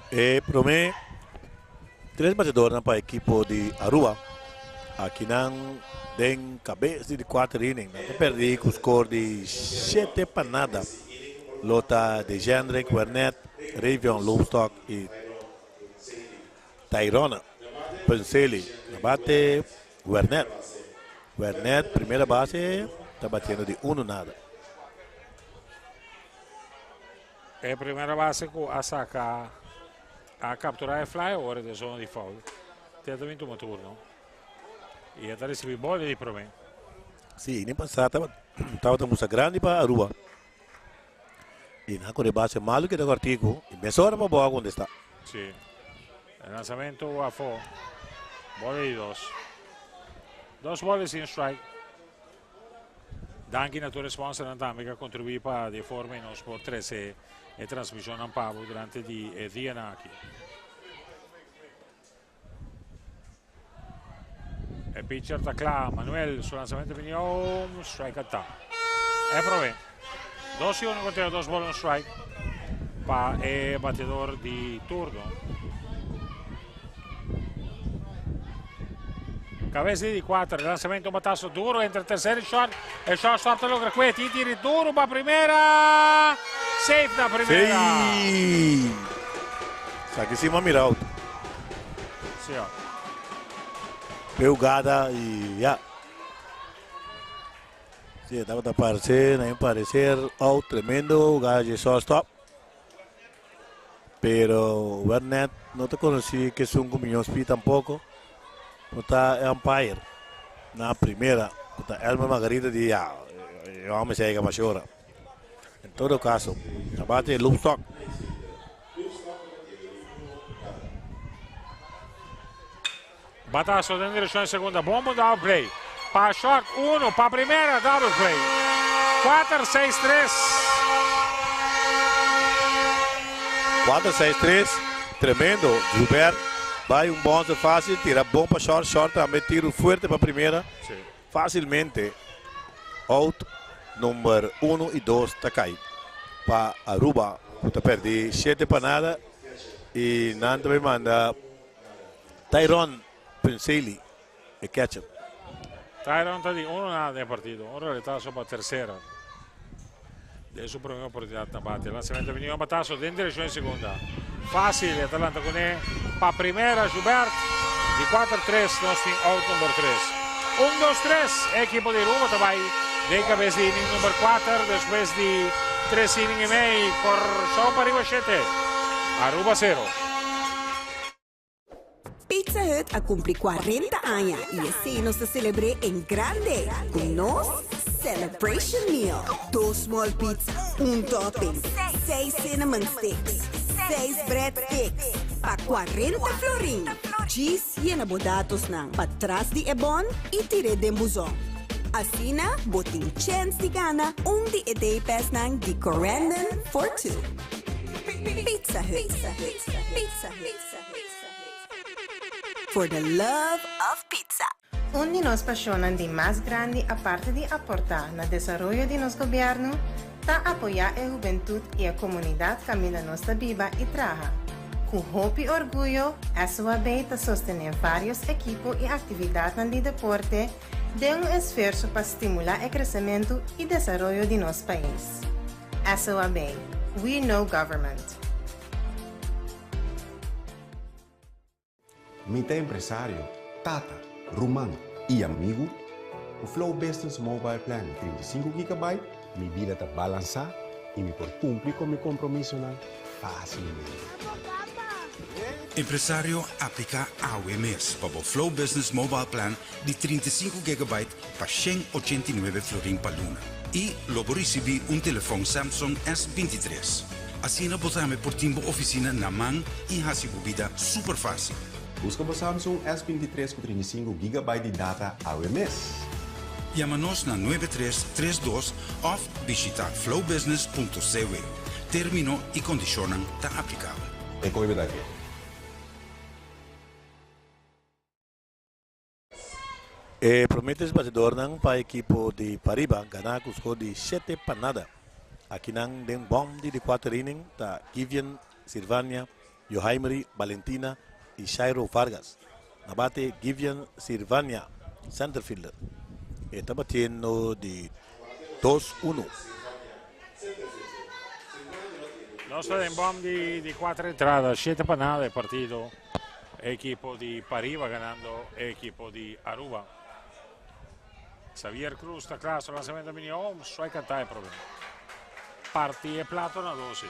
E prome tres batedornan pa ekipo di Aruba akinan den kabes di di kuater inning. Nan ta perdi ku skor di 7-0. Lo ta Dejendrick Wernet, Ravion Loopstok i Tyrone Penseli. Na bate Wernet. Wernet primera base ta batiendo di 1-0. E primera base ku a saka a kapturá e fly ora den zona di foul. Te ta bin tuma turno. I e ta risibí bola di promé. Sí, ini pasá tabata musa grandi pa Aruba. I nan kore base malu keda kòrtiku i mesora pa bo a kontestá. Sí. E lansamento afó. Bola di dos. Dos bola sin strike. Danki na tur e sponsornan tambe ku a kontribuí pa di e forma ei nos por trese e transmishonnan pa bo durante di e dianan aki. E pitcher ta kla. Manuel su lansamento bini home. Strike ta. E prome. 2-1 konteo, dos ball un strike pa e batedor di turno. Cabeza di 4, lanzamento un batazo duro entre tercera y short. E shortstop ta logra kwe, tin tiri duro pa primera. Safe na primera. Sí. Saki sí m'a mira out. Sí. Pe hugada y ya. Sí, tabata parece, na mi parecer, out tremendo hugada di shortstop. Pero Wernet no ta conoci ke esun cu miño spi tampoco. No ta e umpire na primera cu ta Elmer Margarita di ya, e homber si a yega masha ora. En todo caso, a bate e loopstok. Batazo den direccion di segunda. Bon bon double play. Pa short, uno. Pa primera, double play. 4, 6, 3. 4, 6, 3. Tremendo. Gilbert bai un bouncer fácil. Tira bon pa short. Short tambe tiro fuerte pa primera. Sí. Fácilmente. Out number 1 y 2 ta kai pa Aruba. Ku ta perdi 7-0. Y nan tambe manda Tyron Penseli, e catcher. Tyron ta di 1-0 den e partido. Un roletazo pa tercera. Den su prome oportunidad na bate. Lanzamento bini un batazo den direccion di segunda. Facil, e ta lanta cune pa primera. Joubert di 4-3. Nos tin out number 3. 1, 2, 3. E equipo di Aruba ta bay den cabes di inning number 4. Despues di 3 inning y mei. Corsou pa riba 7. Aruba 0. Pizza Hut a cumpli 40 aña y esey nos ta celebr'é en grande cu nos Celebration Meal. Dos small pizza, un topping, seis cinnamon sticks, seis bread sticks pa 40 florin. Djis yena bo datosnan patras di e bon y tir'é den buzon. Asina bo tin chens di gana un di e day passnan di Corendon for Two. Pizza Hut. Pizza Hut. For the love of pizza. Un di nos pasionnan di mas grandi aparte di aporta na desaroyo di nos gobierno ta apoya e hubentud y e comunidad caminda nos ta biba y traha. Cu hopi orguyo, SOAB ta sostene varios ekipo y actividadnan di deporte den un esfuerso pa stimula e crecemento y desaroyo di nos pais. SOAB. We know government. Mi ta empresario, tata, ruman y amigo. Cu Flow Business Mobile Plan 35 GB, mi bida ta balansa y mi por cumpli cu mi compromisonan facilmente. Empresario, aplica awe mes pa Flow Business Mobile Plan di 35 GB pa 189 florin pa luna. Y lo bo ricibi un telefon Samsung S23. Asina bo tambe por tin bo oficina na man y haci bo bida super facil. Busca bo Samsung S23 cu 35 GB di data awe mes. Yama nos na 9332 of bishita flowbusiness.cw. Termino y condicion ta aplicabel. E coi aki. E prome batidornan pa ekipo di Pariba gana ku score di 7-0. Akinan den bòm di 4 inning ta Givian Silvania, Johaimri Valentina i Shairo Vargas. Na bate Givian Silvania, centerfielder. E ta batiendo di 2-1. Nos ta den bòm di 4 entrada, 7-0 e partido. Ekipo di Pariba ganando ekipo di Aruba. Xavier Cruz ta kla, lansamento mínimo, strike kantá e problema. Parti e plato na 12.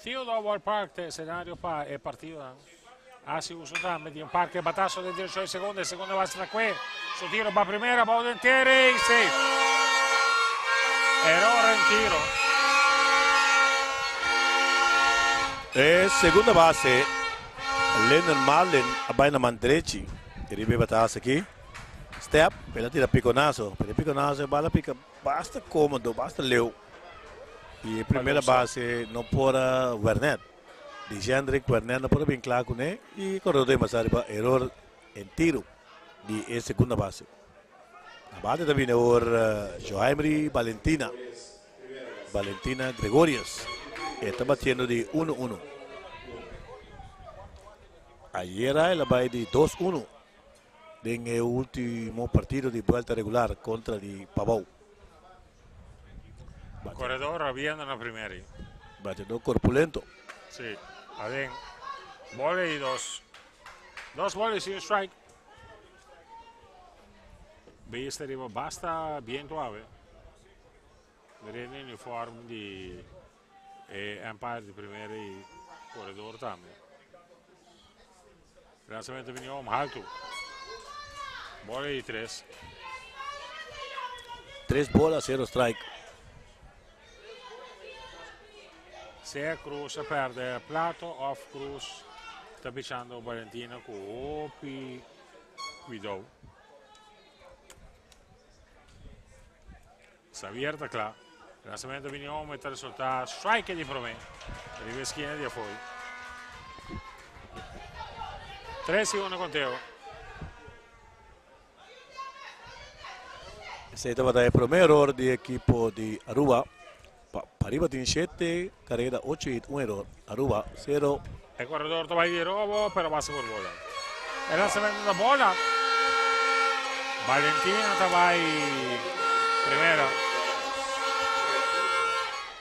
Theodore Ballpark, escenario pa e partido. Asina uso tambe di un parke bataso di 18 seconde, segunda base ta kue. Su tiro pa primera, Bowden Terry, safe. Error den tiro. E segunda base, Lennon Marlin, a bai na man drechi. Riba e bataso aki. Step, el a tira piconazo. Pero piconazo, bala pica basta komodo, basta leu. I primera base no por a Wernet. Di Jendrick Wernet no por bin kla kuné i koredó demasiado error den tiro di e segunda base. Na bate tambe awor Johaimri Valentina. Valentina Gregorius. Ta batiendo di 1-1. Ayera el a bai di 2-1 den e último partido di buelta regular kontra di Pabou. Koredó rabiando na primera. Batiendo korpulento. Si, aden. Bola i dos. Dos bola i un strike. Bista riba basta bientu awe. Den uniform di umpire di primera i koredó tambe. Lansamento a bini home altu. Bola i tres. Tres bola, 0 strike. Sea Cruz a pèrdè plato òf Cruz ta pichando Valentina ku hopi kuidou. Xavier ta kla. Lansamento a bini home ta resultá strike di promé. Riba skina di afó. 3-1 konteo. Esei tabata e promé error di ekipo di Aruba. Pariba tin 7, karera 8 i 1 error. Aruba 0. E koredó ta bai di robo, pero base por bola. E lansamento di bola. Valentina ta bai primera.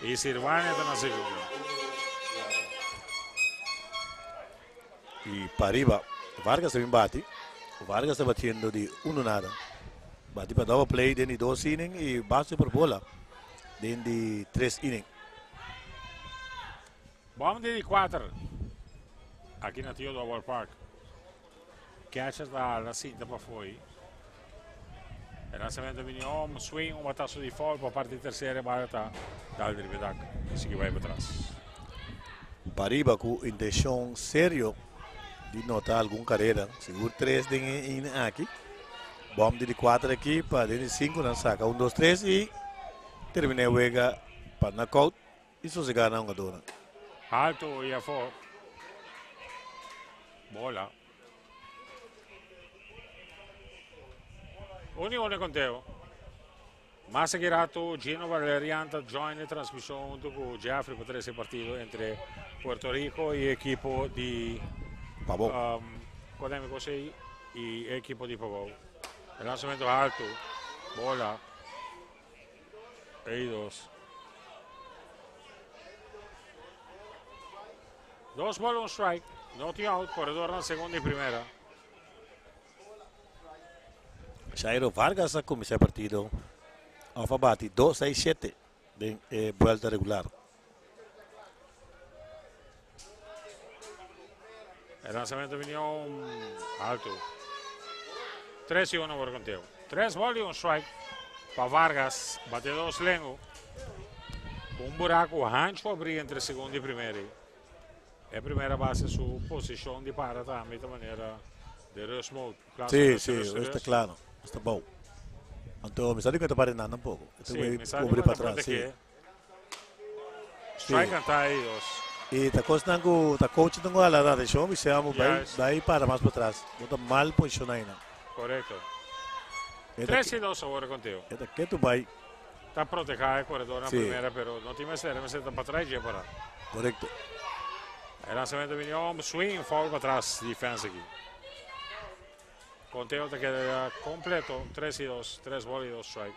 I Sirvania ta na segunda. I Pariba. Vargas tambe bati. Vargas ta batiendo di 1-0. Bati pa double play den 2 inning i base por bola den 3 inning. Bòm di 4. Aki na Theodore Ballpark. Catcher ta na sinta pafó. Lansamento a bini home, swing, un bataso di foul pa parti tersera bala ta dal riba dak. I sigui bai patras. Pariba ku intenshon serio di nota algun karera. Sigur 3 den inning aki. Bòm di 4 aki pa den 5 nan saka 1 2 3 i termina e wega pa knockout y sosega nan hungadornan. Alto y afó. Bola. Un y un e conteo. Mas aki rato Gino Valerian ta join e transmision hunto cu Jeffrey pa trece e partido entre Puerto Rico y ekipo di Pabou. Um, cual mi cosa ey? Y e ekipo di Pabou. E lanzamento alto, bola. Ey dos. Dos bola, un strike. No tin out, corredor na segunda y primera. Jairo Vargas a kuminsá e partido òf a bati dos, seis, shete den e buelta regular. E lanzamento bini un alto. 3 y 1 por conteo. 3 ball y un strike pa Vargas. Bate dos lengo. Un buraco hancho abrí entre segundo y primera. E primera base su posicion di para tambe ta manera de rust mode. Si, si, esta claro. Esta bou. Anto mi sa di cu ta pare nan tampoco. Si, mi sa di cu ta protege. Strike anta ahí dos. Y ta cosnan cu ta coach nan cu hala na atencion, mi sea mo bay bay para mas patras. Bo ta mal posiciona ahí nan. Correcto. 3 y 2 awor contigo. E ta ketu bay. Ta proteha e koredor na primera pero no tin mester, e mester ta patras dje para. Korekto. E lansamento bini om, swing, foul patras defensa aki. Konteo ta keda ya kompleto, 3 y 2, 3 ball y 2 strike.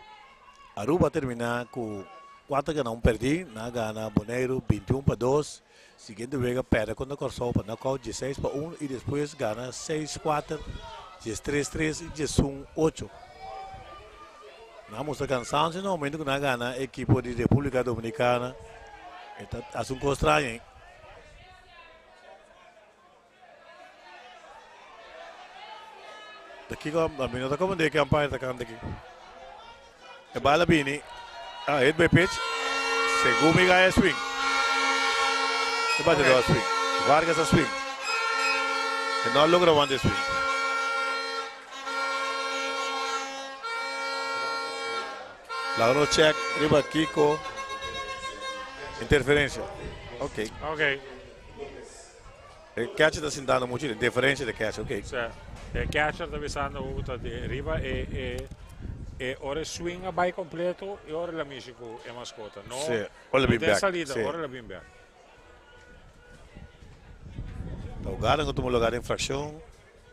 Aruba a termina ku 4 gana un perdí, nan a gana Boneiru 21 pa 2, siguiente wega perde kontra Kòrsou pa knockout 16 pa 1 i despues gana 6 kuater, 13 tres i 11 ocho. Nan a mustra cansancio na momento cu nan a gana ekipo di Republica Dominicana. E ta haci un cos straño ey. Ta kico mi no ta comprende ke umpire ta canta aki. E bala bini a hit by pitch segun mi gaya swing. E batidor a swing. Vargas a swing. E no a logra wanta e swing. Laga nos check riba Kiko. Interferencia. Ok. Ok. E catcher ta sintando mucho interferencia de catcher. Ok. Sí. E catcher ta bisando cu ta di riba e e e ora e swing a bay completo y ora el a mishi cu e mascota. No, Sí. Ora el a bin no den back. salida, Sí. ora el a bin back. Ta hugada cu tuma lugar den fraccion.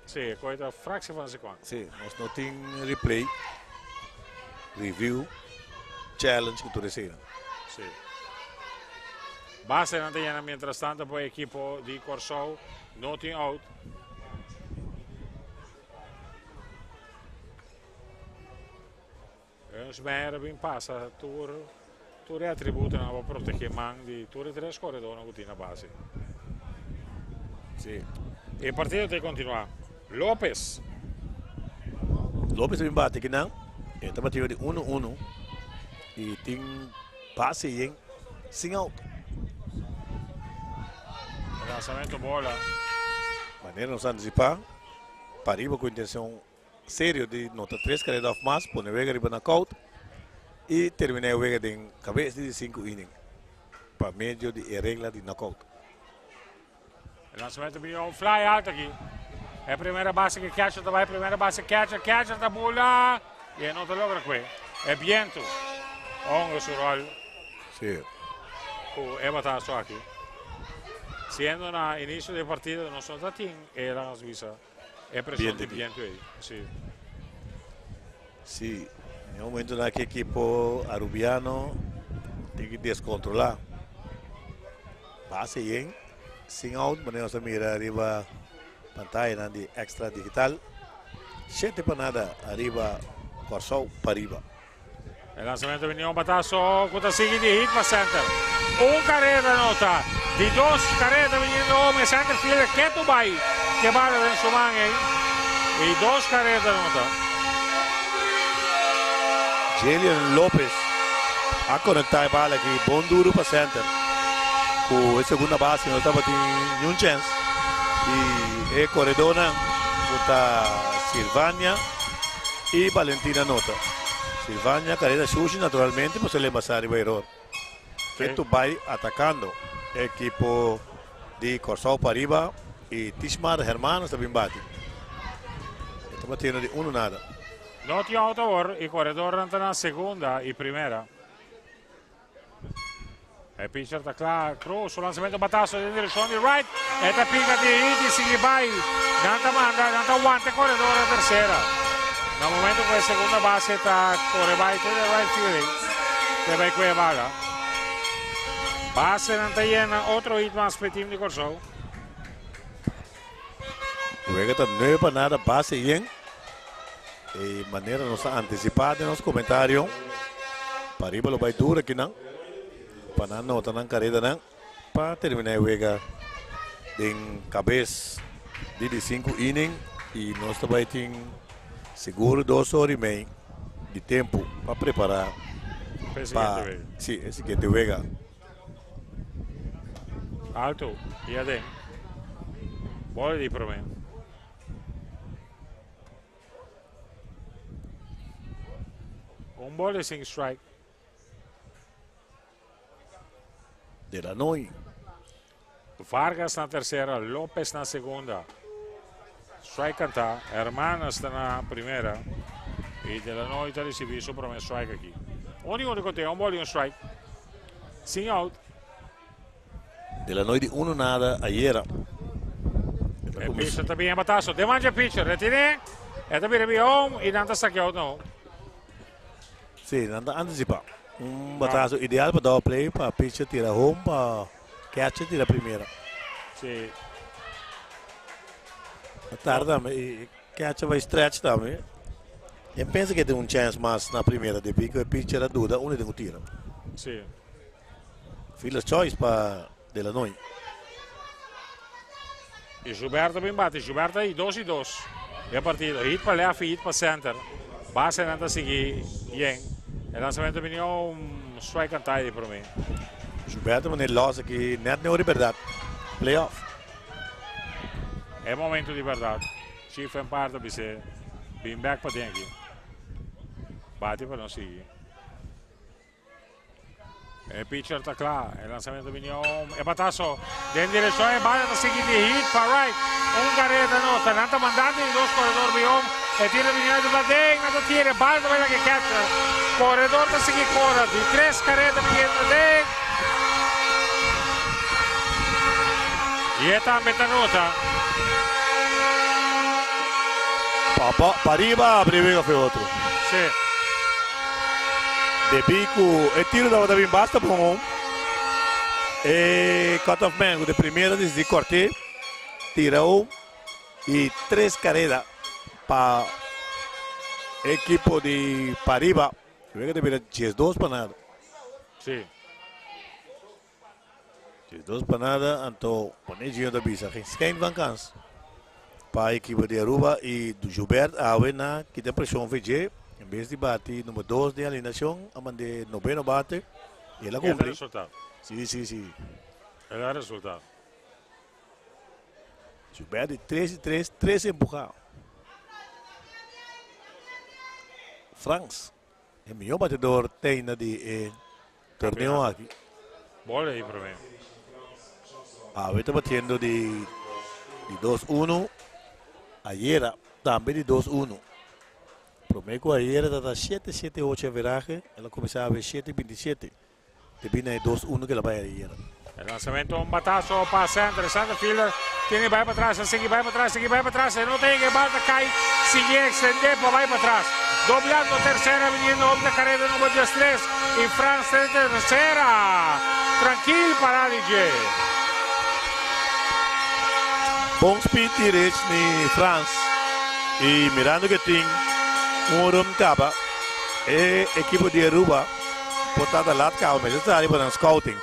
Sí, e coge ta fractie van seconde. Sí, nos no tin replay, review, challenge cu tur esey. Sí. Basenan ta yena mientras tanto pa e ekipo di Kòrsou no tin out. Hunsmeijer a bin pasa tur tur e atributonan pa protehe man di tur e tres koredónan ku tin na base. Sí. E partido ta kontinuá. Lopez. Lopez a bin bati kinan. E ta batido di uno uno i tin base yen sin out. Lanzamento bola. Manera nos antisipá, pariba ku intenshon serio di nota tres kareda of mas, pone wega riba knockout y termina e wega den kabes di sinku inning pa medio di e regla di knockout. E lanzamento bini un fly alto aki. E primera base que catcher ta bai, primera base catcher, catcher ta bula y e no ta logra kue. E biento honga su rol. Sí. Ku e batazo aki. Siendo na inicio di e partido nos no ta tin e laga nos bisa. E presion di biento ei, si. Si, den e momentonan aki ekipo Arubiano tin ki descontrola. Base yen, sin out, manera nos ta mira riba pantayanan di Extra Digital. Shete pa nada ariba Kòrsou pariba. E lanzamento bini un batazo cu ta sigui di hit pa center. Un careda nota. Di dos careda viniendo home e center fielder ketu bay ke bala den su man ey. Y dos careda nota. Jalian Lopez a conecta e bala aki bon duro pa center. Cu e segunda base no tabatin niun chance. Y e coredornan cu ta Silvania y Valentina nota. Silvania kareda shushi naturalmente pasobra el a basa riba eror. Ketu bai atakando ekipo di Kòrsou pariba i Tishmar Hermanus ta bin bati. E ta batiendo di uno nada. No tin out awor i koredornan ta na segunda i primera. E pitcher ta kla. Cruz su lanzamento batazo den direccion di right. E ta pica di hit y sigui bay. Nan ta manda, nan ta wanta e corredor a tercera. Na momento cu e segunda base ta core bay te den right fielding. Te bay cu e bala. Base nan ta yena otro hit mas p'e team di Corsou. Wega ta nueve pa nada base yen. E manera nos a anticipa den nos comentario. Pariba lo bay duro aki nan. Pa nan nota nan caredanan. Pa termina e wega den cabes di di cinco inning. Y nos ta bay tin seguro dos ora y mei di tempo pa prepara pa si e siguiente wega. Alto y aden. Bola di prome. Un bola y sin strike. De la Noy. Vargas na tercera, Lopez na segunda. Strike canta, Hermanas ta na primera. Y De La Noy ta recibi su prome strike aki. Un y un conteo, un bola y un strike. Sin out. De La Noy di uno nada ayera. E pitcher ta bien batazo. De manja pitcher, retine. E ta bira bia home y nan ta saque out no. Sí, nan ta anticipa. Un batazo ideal pa double play, pa pitcher tira home, pa catcher tira primera. Sí. Tarda tambe, catcher bai stretch tambe. E pensa que tin un chance mas na primera, debi cu e pitcher a duda unda tin cu tira. Sí. Fielder's choice pa De La Noy. Y Gilberto bin bati. Gilberto ahí 2 y 2. E partido. Hit pa left y hit pa center. Base nan ta sigui yen. E lanzamento bini un strike and tie di prome. Gilberto mane los aki net ne ora di berdad. Playoff. E momento di berdad. Chief en parte bise bin back pa den aki. Bati pa no sigui. E pitcher ta kla. E lanzamento bini om. E batazo den direccion. E bala ta sigui di hit pa right. Un carrera nota. Nan ta mandando di dos corredor bi om. E tira bini uit pa den. Nan ta tira. E bala ta bay laki catcher. Corredor ta sigui corre. Di tres carrera bini den. Y e tambe ta nota. Pa, pariba, abri wega fe otro. Sí. Debí ku e tiro tabata bin basta bon, e cut-off man ku di primera disidí kòrt'é, tira un i tres kareda pa ekipo di Pariba. Wega ta bira diesdos pa nada. Sí. Diesdos pa nada, anto pone Gio ta bisa geen schijn van kans pa ekipo di Aruba y Joubert awe na kita presion fe dje en bes di bati number dos den alineacion a mande noveno bate y el a El a cumpli. resulta. Si si si. El a resulta. Joubert di tres y tres, tres empuha. Frans. E mihó batedor teina di e torneo aki. Bola ahí promé. Awe ta batiendo di di dos uno. Ayera tambe di dos uno. Promé ku ayera ta shete shete ocho averahe. El a kuminsá awe shete binti shete. Debí na e dos uno ku el a bai ayera. E lanzamento un batazo pa center. Center fielder tiene bai patras, a sigui bai patras, sigui bai patras. E no ta yega, e bal ta cay, sigui extende pa bai patras. Doblando tercera, viniendo op de carrera number 13. Y Frans den tercera. Trankil para di dje. Bon speed di Rich ni Frans. Y mirando que tin un rum caba, e equipo di Aruba por ta ta laat caba. Mester sa riba nan scouting.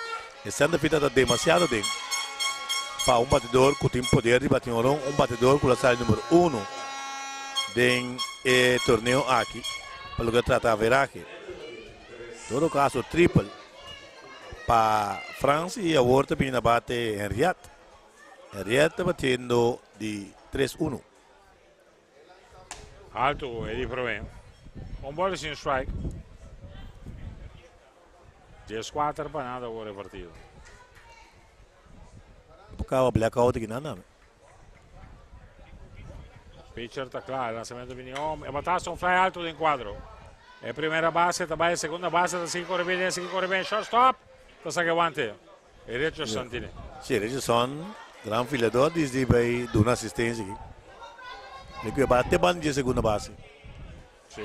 E center field ta demasiado den pa un batidor cu tin poder di bati un ron, un batidor cu lo sali numero uno den e torneo aki pa loke trata averahe. Todo caso triple pa Frans y awor ta bini na bate Henriette. Henriette ta batiendo di tres uno. Alto e di prome. Un ball y sin strike. 14 pa nada awor e partido. Caba blackout aki nan dame. Pitcher ta kla, lanzamento bini om. E batazo un fly alto den cuadro. E primera base ta bay, segunda base ta sigui corre bien, sigui corre bien. Shortstop, ta saca guante. E Richardson tiene. Si, Richardson, gran filador, desde bay duna asistencia aki. Le que bate ban di segunda base. Si.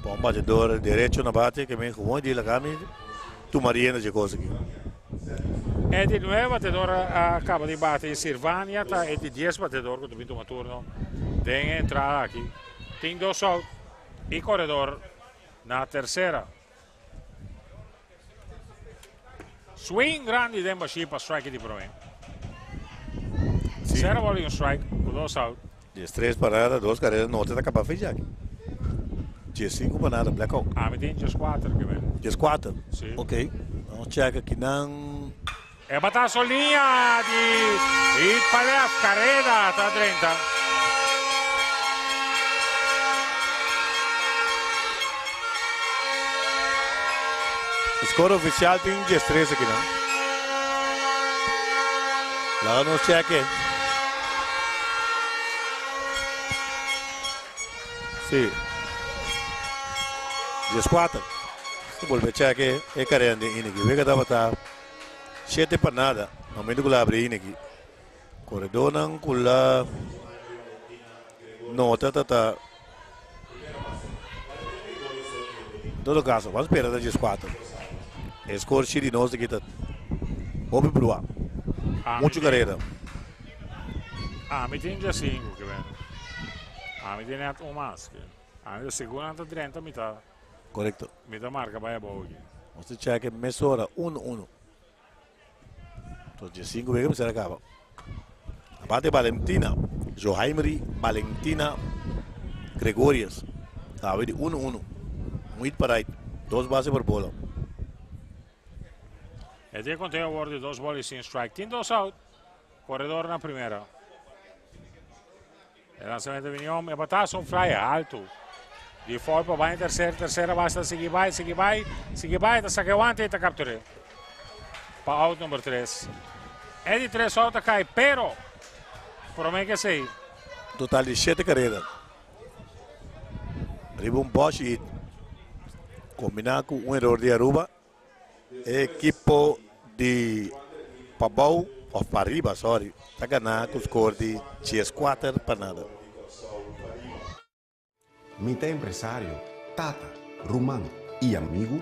Bon batedor derecho na bate, que men gewoon di la cami tuma rienda di cosa aki. E di 9 batedor a caba di bate Sirvania ta e di 10 batedor cu ta bin tuma turno den e entrada aki. Tin dos out y corredor na tercera. Swing grandi den bashi pa strike di prome. Si. Cero ball y un strike cu dos out. 13 pa nada, dos carrera no te ta capa fe Jackie. 15 pa nada, blackout. Ami tin 14 ke men. 14? Si. Ok. Vamos check aki nan. E batazo liña di hit pa left, carrera ta drenta. Score oficial tin 13 aki nan. Laga nos check e. Si. 14. Si bolbe check e e carrera den iniki. Wega tabata Shete pa nada. Momento ku la abri ini aki. Koredónan ku la nota ta ta. En todo kaso, ban spera ta 14. E skor shi di nos aki ta hopi bruá. Muchu karera. Ami tin 15 ke beno. Ami tin net un mas. Ami ta sigur nan ta drenta mi ta. Korekto. Mi ta marka bai abou aki. Nos ta cheke mesora uno uno. Tot 15 wega mester a kaba. Aparte Valentina, Johaimry Valentina Gregorius. Awe di uno uno. Un hit pa right, dos base por bola. E dia conteo awor di dos ball y sin strike. Tin dos out. Corredor na primera. E lanzamento bini om, e batazo un fly alto. Di foul pa bai tercera, tercera base ta sigui bai, sigui bai, sigui bai, ta saca e wante y ta capture. Pa out number 3. E di 3 out a cai, pero prome que sei. Total di 7 carrera. Riba un Bosch hit. Combina cu un error di Aruba. E ekipo di Pabou, of Pariba, sorry, ta gana ku skor di 14 pa nada. Mi ta empresario, tata, ruman i amigu.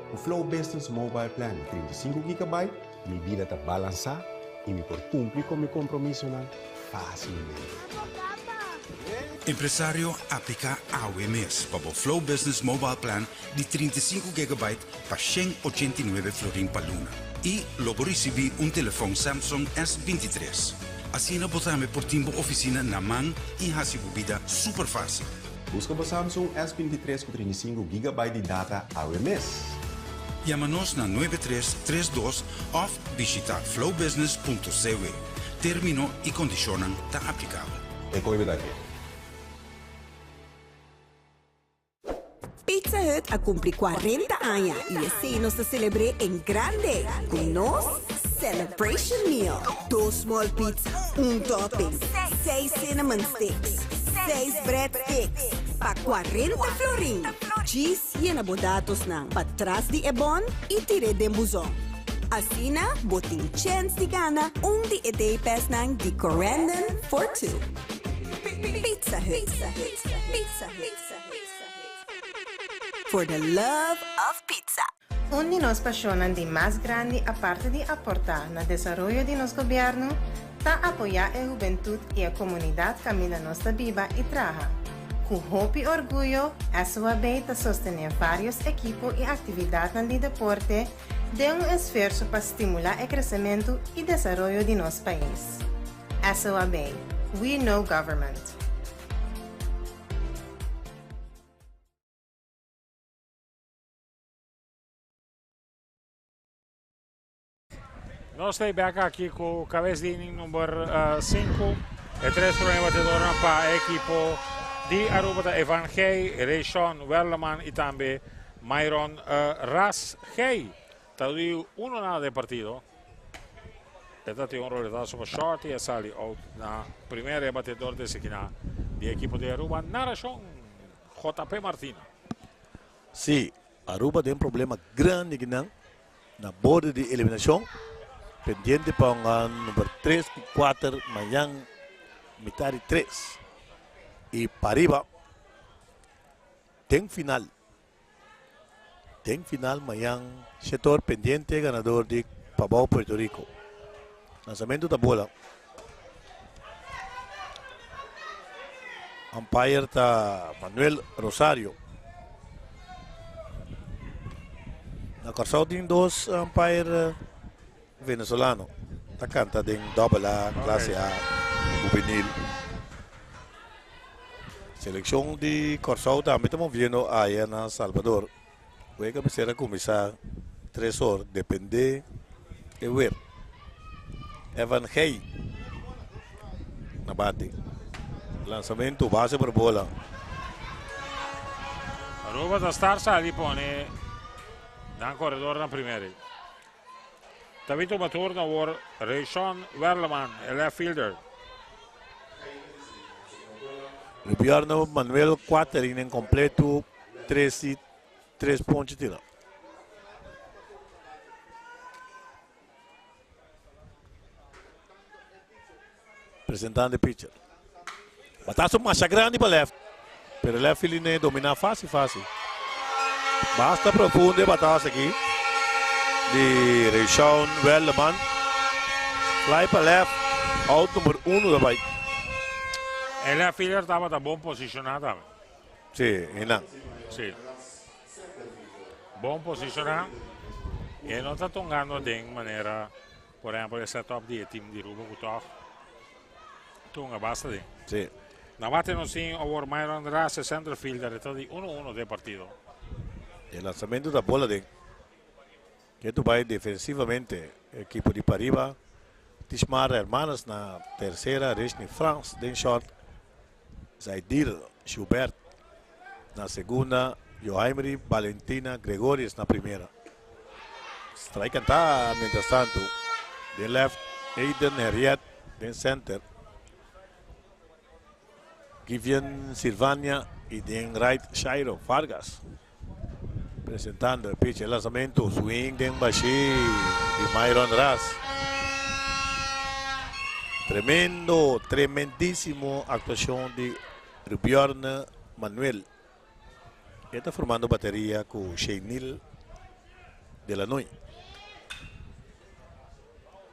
Ku Flow Business Mobile Plan di 35 gigabyte, mi bida ta balansá i mi por kumpli ku mi kompromisonan fásilmente. Empresario, apliká awe mes pa bo Flow Business Mobile Plan di 35 gigabyte pa 189 florin pa luna i lo bo risibí un telefòn Samsung S23. Asina bo tambe por tin bo ofisina na man i hasi bo bida super fásil. Buska bo Samsung S23 ku 35 gigabyte di data awe mes. Yama nos na 9332 òf bishitá flowbusiness.cw. Término i kondishonnan ta aplikabel. E koe bida ke. Pizza Hut a cumpli 40 aña y esey nos ta celebr'é en grande cu nos Celebration Meal. Dos small pizza, un topping, seis cinnamon sticks, seis bread sticks pa 40 florin. Djis yena bo datosnan patras di e bon y tir'é den buzon. Asina bo tin chens di gana un di e day passnan di Corendon for Two. Pizza Hut. Pizza Hut. For the love of pizza. Un di nos pasionnan di mas grandi aparte di aporta na desaroyo di nos gobierno ta apoya e hubentud y e comunidad caminda nos ta biba y traha. Cu hopi orguyo SOAB ta sostene varios ekipo y actividadnan di deporte den un esfuerso pa stimula e crecemento y desaroyo di nos pais. SOAB, We know government. Nos ta bek aki ku kabes di inning number 5. E tres prome batedornan pa e ekipo Di Aruba ta Evan Gey, Rayshon Werleman y tambe Myron Ras. Gey ta di uno nada den partido. E ta tin un roletazo pa short y a sali out na primera e bateador designa di ekipo di Aruba, Narashon JP Martina. Si, Aruba den problema grandi kinan na borde di eliminacion. Pendiente pa un number 3 y 4 mañan mitad di 3. Y pariba den final. Den final mañan Shetor pendiente ganador di Pabao Puerto Rico. Lanzamento ta bola. Umpire ta Manuel Rosario. Na Kòrsou tin dos umpire venezolano ta kanta den Double A, Klase A, Hubenil. Selekshon di Kòrsou tambe ta moviendo aya na Salvador. Wega mester a kuminsá tres or, dependé e wer. Evan Gey na bate. Lanzamento base por bola. Aruba ta start sali pone nan corredor na primera. Ta tuma turno awor Rayshon Werleman, e left fielder. Rubiarno Manuel 4 inning completo, 3 y 3 ponche tira. Presentando pitcher. Batazo masha grande para left. Pero left field domina fácil, fácil. Basta profundo e batazo aki. Di Rayshon Welleman. Fly para left. Out number 1 daarbij. E left fielder tabata bon posishoná tambe. Si, Inan. Si. Bon posishoná. E no ta tongando den manera, por ehèmpel, e setup di e team di Aruba ku toch tonga basta den. Na bate nos tin awor Myron Ras, center fielder, ta di 1-1 den partido. E lanzamento da bola den. Que tu vai defensivamente, equipo di Pariba. Tishmar Hermanas na tercera, Reshni Frans den short. Zaidir Schubert na segunda, Johaimri Valentina Gregorius na primera. Strike canta mientras tanto. Den left, Aiden Herriet den center. Givian Silvania y den right, Shairo Vargas. Presentando el pitch, el lanzamiento, swing den bashi di Myron Ras. Tremendo, tremendísimo actuación di Rubiorne Manuel. Está formando batería con Shenil Delanoy.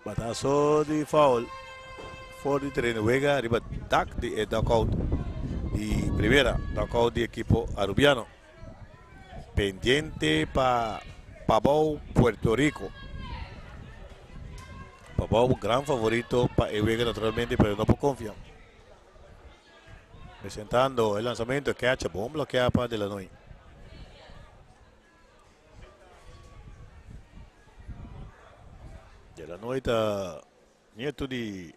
Batazo di foul. For di terreno wega riba dak di e dugout di primera. Dugout di equipo arubiano. Pendiente pa Pabao, Puerto Rico. Pabao gran favorito pa e wega naturalmente, pero no por confia. Presentando el lanzamiento, catch, bon bloquea pa Delanoy. Delanoy ta nieto di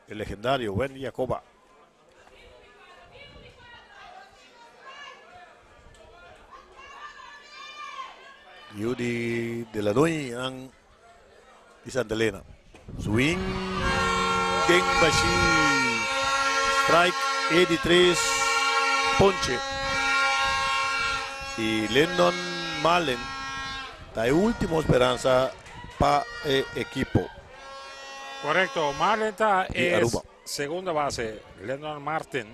el legendario Wendy Jacoba. Yu di Delanoy ang di Santa Elena. Swing den bashi. Strike e di tres ponche. Y Lennon Malen ta e último speransa pa e equipo. Correcto. Marlin ta Di es Aruba. segunda base. Lennon Martin.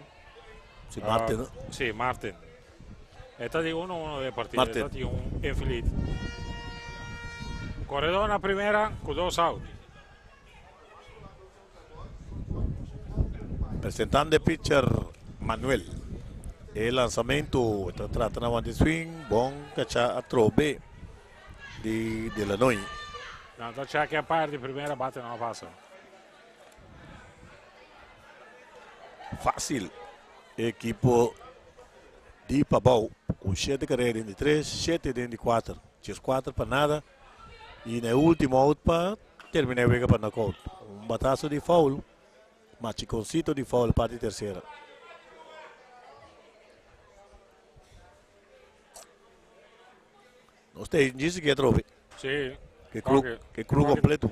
Si, Martin, no? Si, Martin. E ta di 1-1 den partido. Martin. E ta di un infield. Corredor na primera cu dos out. Presentando e pitcher Manuel. E lanzamento ta trata na one swing. Bon cacha atrobe di Delanoy. No, ta check e par di primera bate no pasa. Fácil. Equipo di Pabao cu 7 carera di 3, 7 di 4. 4 pa nada. Y na ultimo out pa termina e wega pa knockout. Un batazo di foul. Machiconcito di foul pa di tercera. Nos ta djis aki atrobe. Sí. Ke crew, ke crew completo.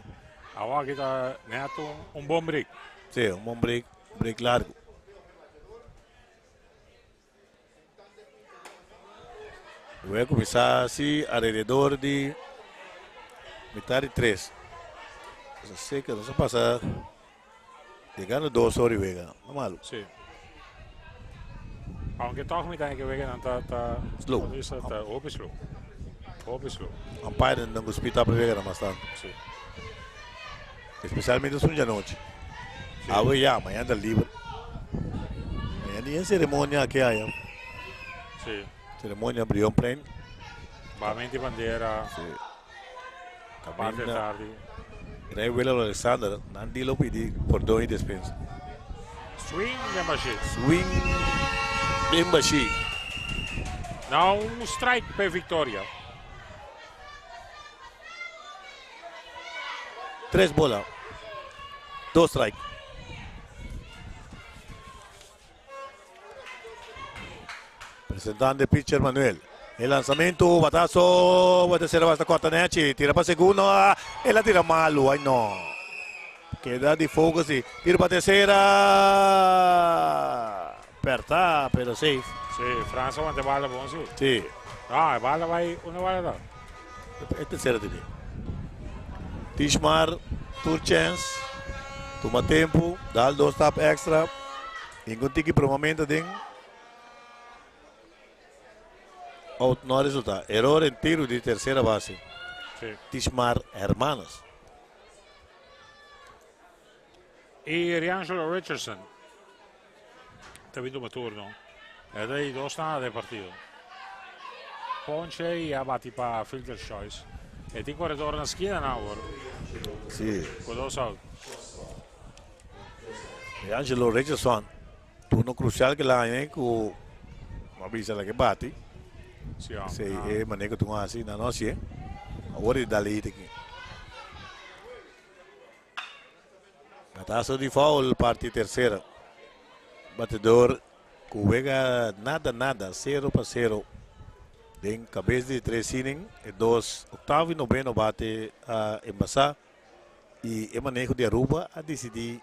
Awa aki ta net un bon break. Sí, un bon break, break largo. Voy a kuminsá así alrededor di mitad di tres. Así que nos a pasa llegando dos ora y wega. No malo. Sí. Aunke toch mi ta ke wega nan ta ta Slow. Ta hopi slow. Hopi slow. Umpire nan go speed up wega mas tanto. Sí. Especialmente sun anochi. Sí. Awe ya, mañana ta liber. Mañana tin ceremonia aki aya. Sí. Ceremonia Brion Plein. Bamenti bandera. Sí. Parte tardi. Rey Willem Alexander, nan di lo pidi pordon y despensa. Swing den bashi. Swing den bashi. Nou un strike pe Victoria. Tres bola. Dos strike. Presentando e pitcher Manuel. E lanzamento, batazo, ba tercera basta corta nechi, tira pa segundo, el a tira malo, ay no. Keda di focus y tira pa tercera. Perta, pero safe. Sí, França wanta bala bon, sí. Sí. Ah, e bala bai, unda bala ta? E tercera tini. Tishmar, tur chance, tuma tempo, dal dos stap extra. Ningun tiki bromamento den. Out no a resulta. Error en tiro di tercera base. Sí. Tishmar Hermanos. Y Riangelo Richardson. Ta bin tuma turno. E ta di dos nada den partido. Ponche y a bati pa fielder's choice. E tin corredor na skina nan awor. Sí. Cu dos out. Riangelo Richardson. Turno crucial que la haña cu a bisa la que bati. Sí, hombre. Sí, e manera cu tun haci, nan no hacié. Awor e dale hit aki. Batazo di foul parti tercera. Batedor cu wega nada nada, 0 pa 0. Den cabes di tres inning, e dos octavo y noveno bate a embasa. Y e maneho di Aruba a dicidi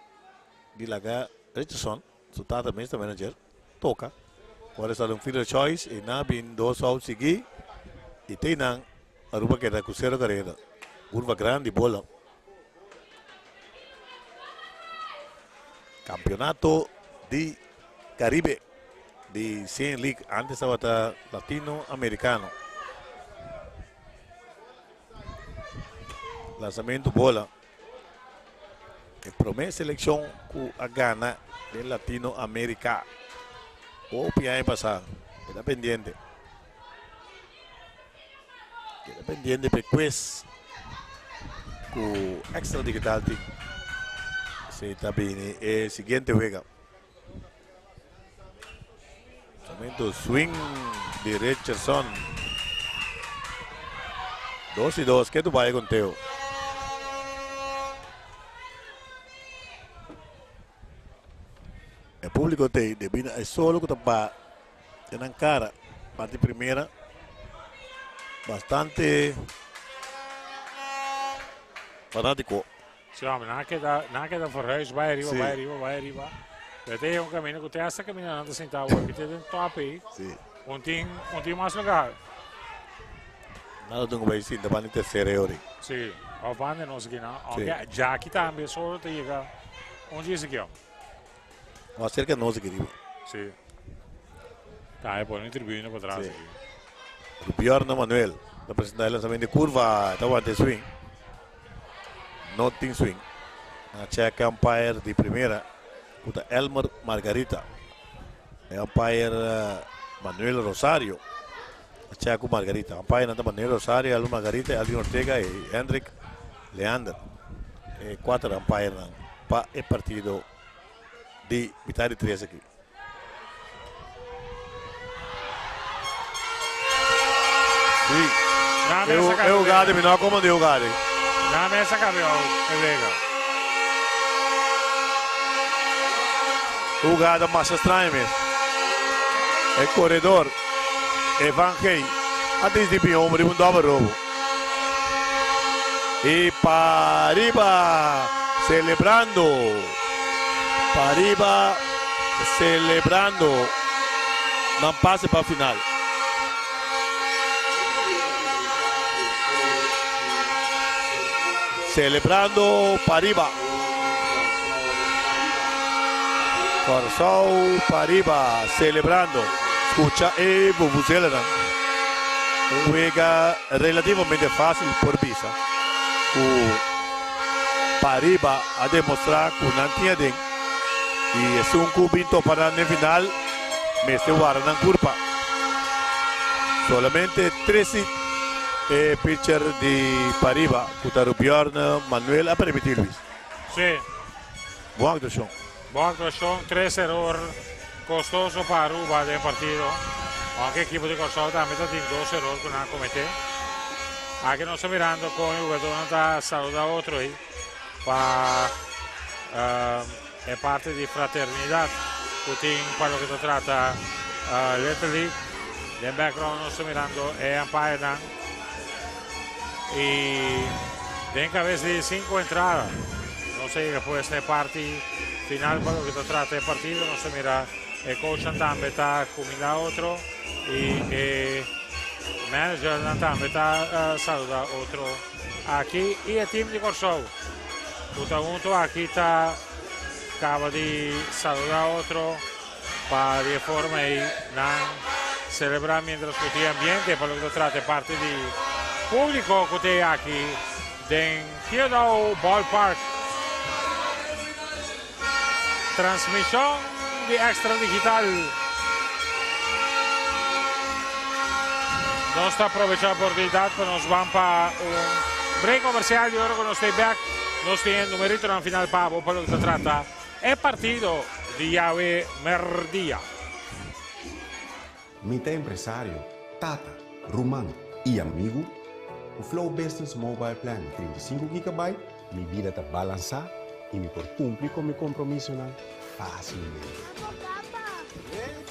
di laga Richardson, su tata mes ta manager, toca. Ora sali un fielder choice y nan a bin dos out sigui y te nan Aruba keda cu cero careda. Curva grandi bola. Campeonato di Caribe di Senior League antes tabata Latino Americano. Lanzamento bola. E prome seleccion cu a gana den Latino America. Hopi aña pasa. Keda pendiente. Keda pendiente pe quiz cu Extra Digital tin. Esey ta bini e siguiente wega. Lanzamento swing di Richardson. 2 y 2, ke tu bai conteo? E publico te debí na e solo ku ta ba den nan cara parti primera bastante fanatico. Sí, hombre, nan a keda, nan a keda verhuis bai ariba, Sí. bai ariba, bai ariba. Pero te un camino ku te hasta camino nan ta sentá awor, ki te den top ei. Sí. Un tin, un tin mas lugar. Nan lo tengo bai sinta banda tercera e ori. Sí, of banda nos aki nan. Sí. Aunke Jackie tambe solo ta yega un djis aki, hombre. Mas cerca nos aki riba. Sí. Ta, e pone tribuna pa tras Sí. aki. Rubiorno Manuel ta presenta e lanzamiento di curva, ta wanta e swing. No tin swing. Na check umpire di primera, cu ta Elmer Margarita. E umpire Manuel Rosario. A check cu Margarita. Umpire nan ta Manuel Rosario, Elmer Margarita, Elvin Ortega y Hendrik Leander. E cuater umpire nan pa e partido di mitad di tres aki. Sí. E hugada mi no a como di hugada. Na mesa cambió e wega. Hugada mas extraño mes. E corredor Evan Gey. A trisi di homer riba un dòbel robo. I pariba selebrando. Pariba selebrando nan pase pa final. Selebrando pariba. Kòrsou pariba selebrando. Skucha e vuvuzelanan. Un wega relativamente fásil por bisa ku pariba a demostrá ku nan tin aden i esun ku bin topa nan den final mester wara nan kurpa. Solamente tres e pitcher di pariba ku ta Rubiorn Manuel a permití Luis. Sí. Bon actuacion. Bon actuacion, tres error costoso pa Aruba den partido. Aunke ekipo di Kòrsou tambe ta tin dos error ku nan a kometé. Aki nos ta mirando kon e hugadónan ta saluda otro ei pa e parti di fraternidat ku tin pa loke ta trata Little League. Den background nos ta mirando e umpirenan i den kabes di sinku entrada nos a yega pues na e parti final pa loke ta trata e partido. Nos ta mira e coachnan tambe ta kuminda otro i e managernan tambe ta saluda otro aki i e team di Kòrsou ku ta huntu aki ta kaba di saluda otro. Pa di e forma ei nan selebrá miéntras ku tin ambiente pa loke ta trata e parti di públiko ku t'ei aki den Theodore Ballpark. Transmishon di Extra Digital. Nos ta aprovechá oportunidat pa nos ban pa un break komersial i ora ku nos t'ei bèk nos tin e numeritonan final pa abo pa loke ta trata E partido di Yahweh merdia. Mi ta empresario, tata, ruman i amigu. Ku Flow Business Mobile Plan di 35 gigabyte, mi bida ta balansá i mi por kumpli ku mi kompromisonan fásilmente.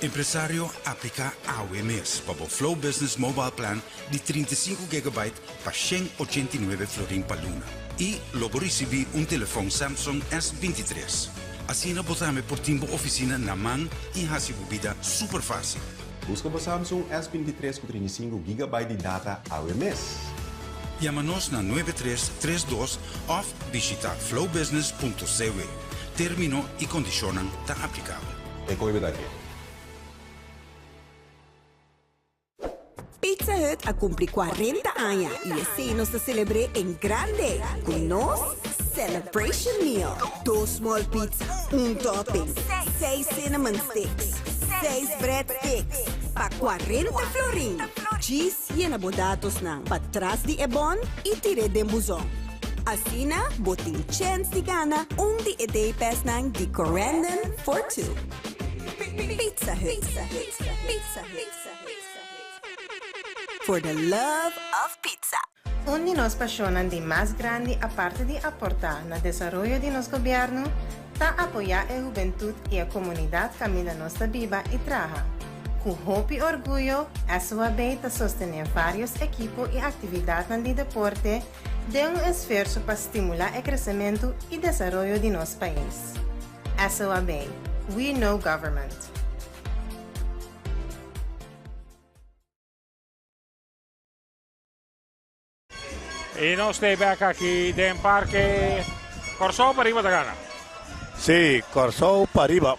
Empresario, apliká awe mes pa bo Flow Business Mobile Plan di 35 gigabyte pa 189 florin pa luna i lo bo risibí un telefòn Samsung S 23. Asina bo tambe por tin bo ofisina na man i hasi bo bida super fásil. Buska bo Samsung S 23 ku 35 gigabyte di data awe mes. Yama nos na 9332 òf bishitá flowbusiness.cw. Término i kondishonnan ta aplikabel. E koe bida ke. Pizza Hut a cumpli 40 aña y esey nos ta celebr'é en grande cu nos Celebration Meal. Dos small pizza, un topping, seis cinnamon sticks, seis bread sticks pa 40 florin. Djis yena bo datosnan patras di e bon y tir'é den buzon. Asina bo tin chens di gana un di e day passnan di Corendon for Two. Pizza Hut. Pizza Hut. For the love of pizza. Un di nos pasionnan di mas grandi aparte di aporta na desaroyo di nos gobierno ta apoya e hubentud y e comunidad caminda nos ta biba y traha. Cu hopi orguyo SOAB ta sostene varios ekipo y actividadnan di deporte den un esfuerso pa stimula e crecemento y desaroyo di nos pais. SOAB, We know government. I nos ta bek aki den Parke. Kòrsou pariba ta gana. Sí, Kòrsou pariba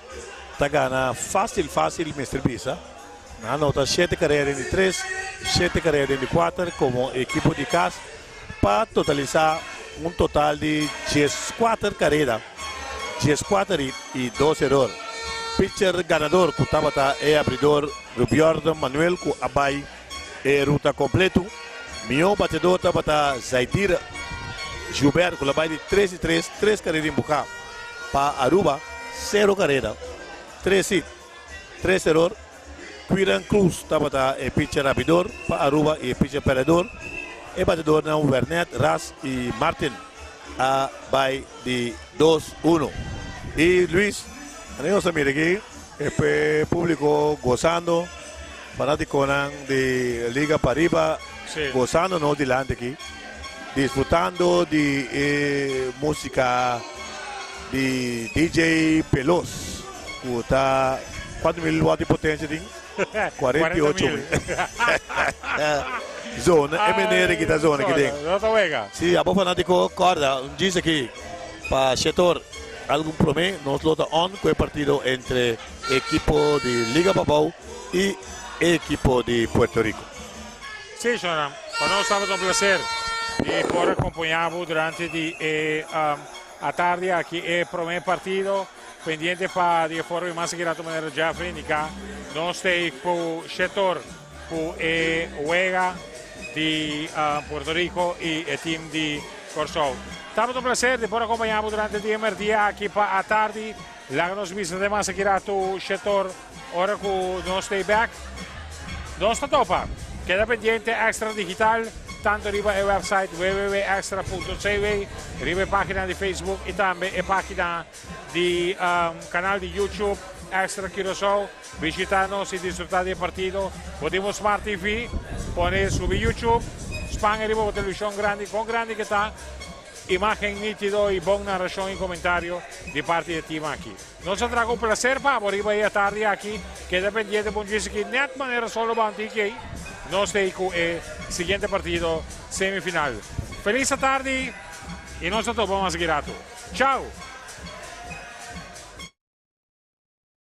ta gana fásil fásil mester bisa. Nan a nota shete karera den di tres, shete karera den di kuater komo ekipo di kas pa totalisá un total di dieskuater karera. 14 hit y dos eror. Pitcher ganador cu tabata e abridor Rubiordan Manuel cu a bay e ruta completo. Mihor batedor tabata Zaidir Joubert cu la bay di tres y tres, tres carera embuca pa Aruba, cero carera, tres hit, tres eror. Quiran Cruz tabata e pitcher abridor pa Aruba y e pitcher perdedor. E batedornan Wernet, Ras y Martin a bay di dos uno. Y Luis, nos a mira aki e publico gozando. Fanátikonan di Liga Pariba gosando nos dilanti aki, disfrutando di e músika di DJ Pelos ku ta kuantu mil watt di potensia tin? 48 mil. Zona e meneer aki ta zona aki den. Si abo fanátiko kòrda un djis aki pa shetor algun promé nos lo ta on ku e partido entre ekipo di Liga Pabou y e ekipo di Puerto Rico. Sí, señora. Pa nos tabata un placer di por acompaña bo durante di e atardi aki e prome partido pendiente pa di e forma y mas aki rato manera Jeffrey indica nos ta ey cu Shetor cu e wega di Puerto Rico y e team di Corsou. Tabata un placer di por acompaña bo durante di e merdia aki pa atardi. Laga nos bisa den mas aki ratu Shetor ora ku nos ta bek. Nos ta topa. Keda pendiente Extra Digital tanto riba e website www.extra.cw, riba e pagina di Facebook y tambe e pagina di canal di YouTube Extra Curaçao. Bishita nos y disfruta di e partido. Bo tin bo Smart TV, pone subi YouTube, span e riba bo television grandi, kon grandi ke ta. Imagen nítido i bon narashon i komentario di parti di e team aki. Nos a traga un placer pa bo riba e atardi aki. Keda pendiente pa un djis aki net manera solo banti kei nos ta ei ku e siguiente partido semifinal. Feliz atardi i nos ta topa mas aki ratu. Chao!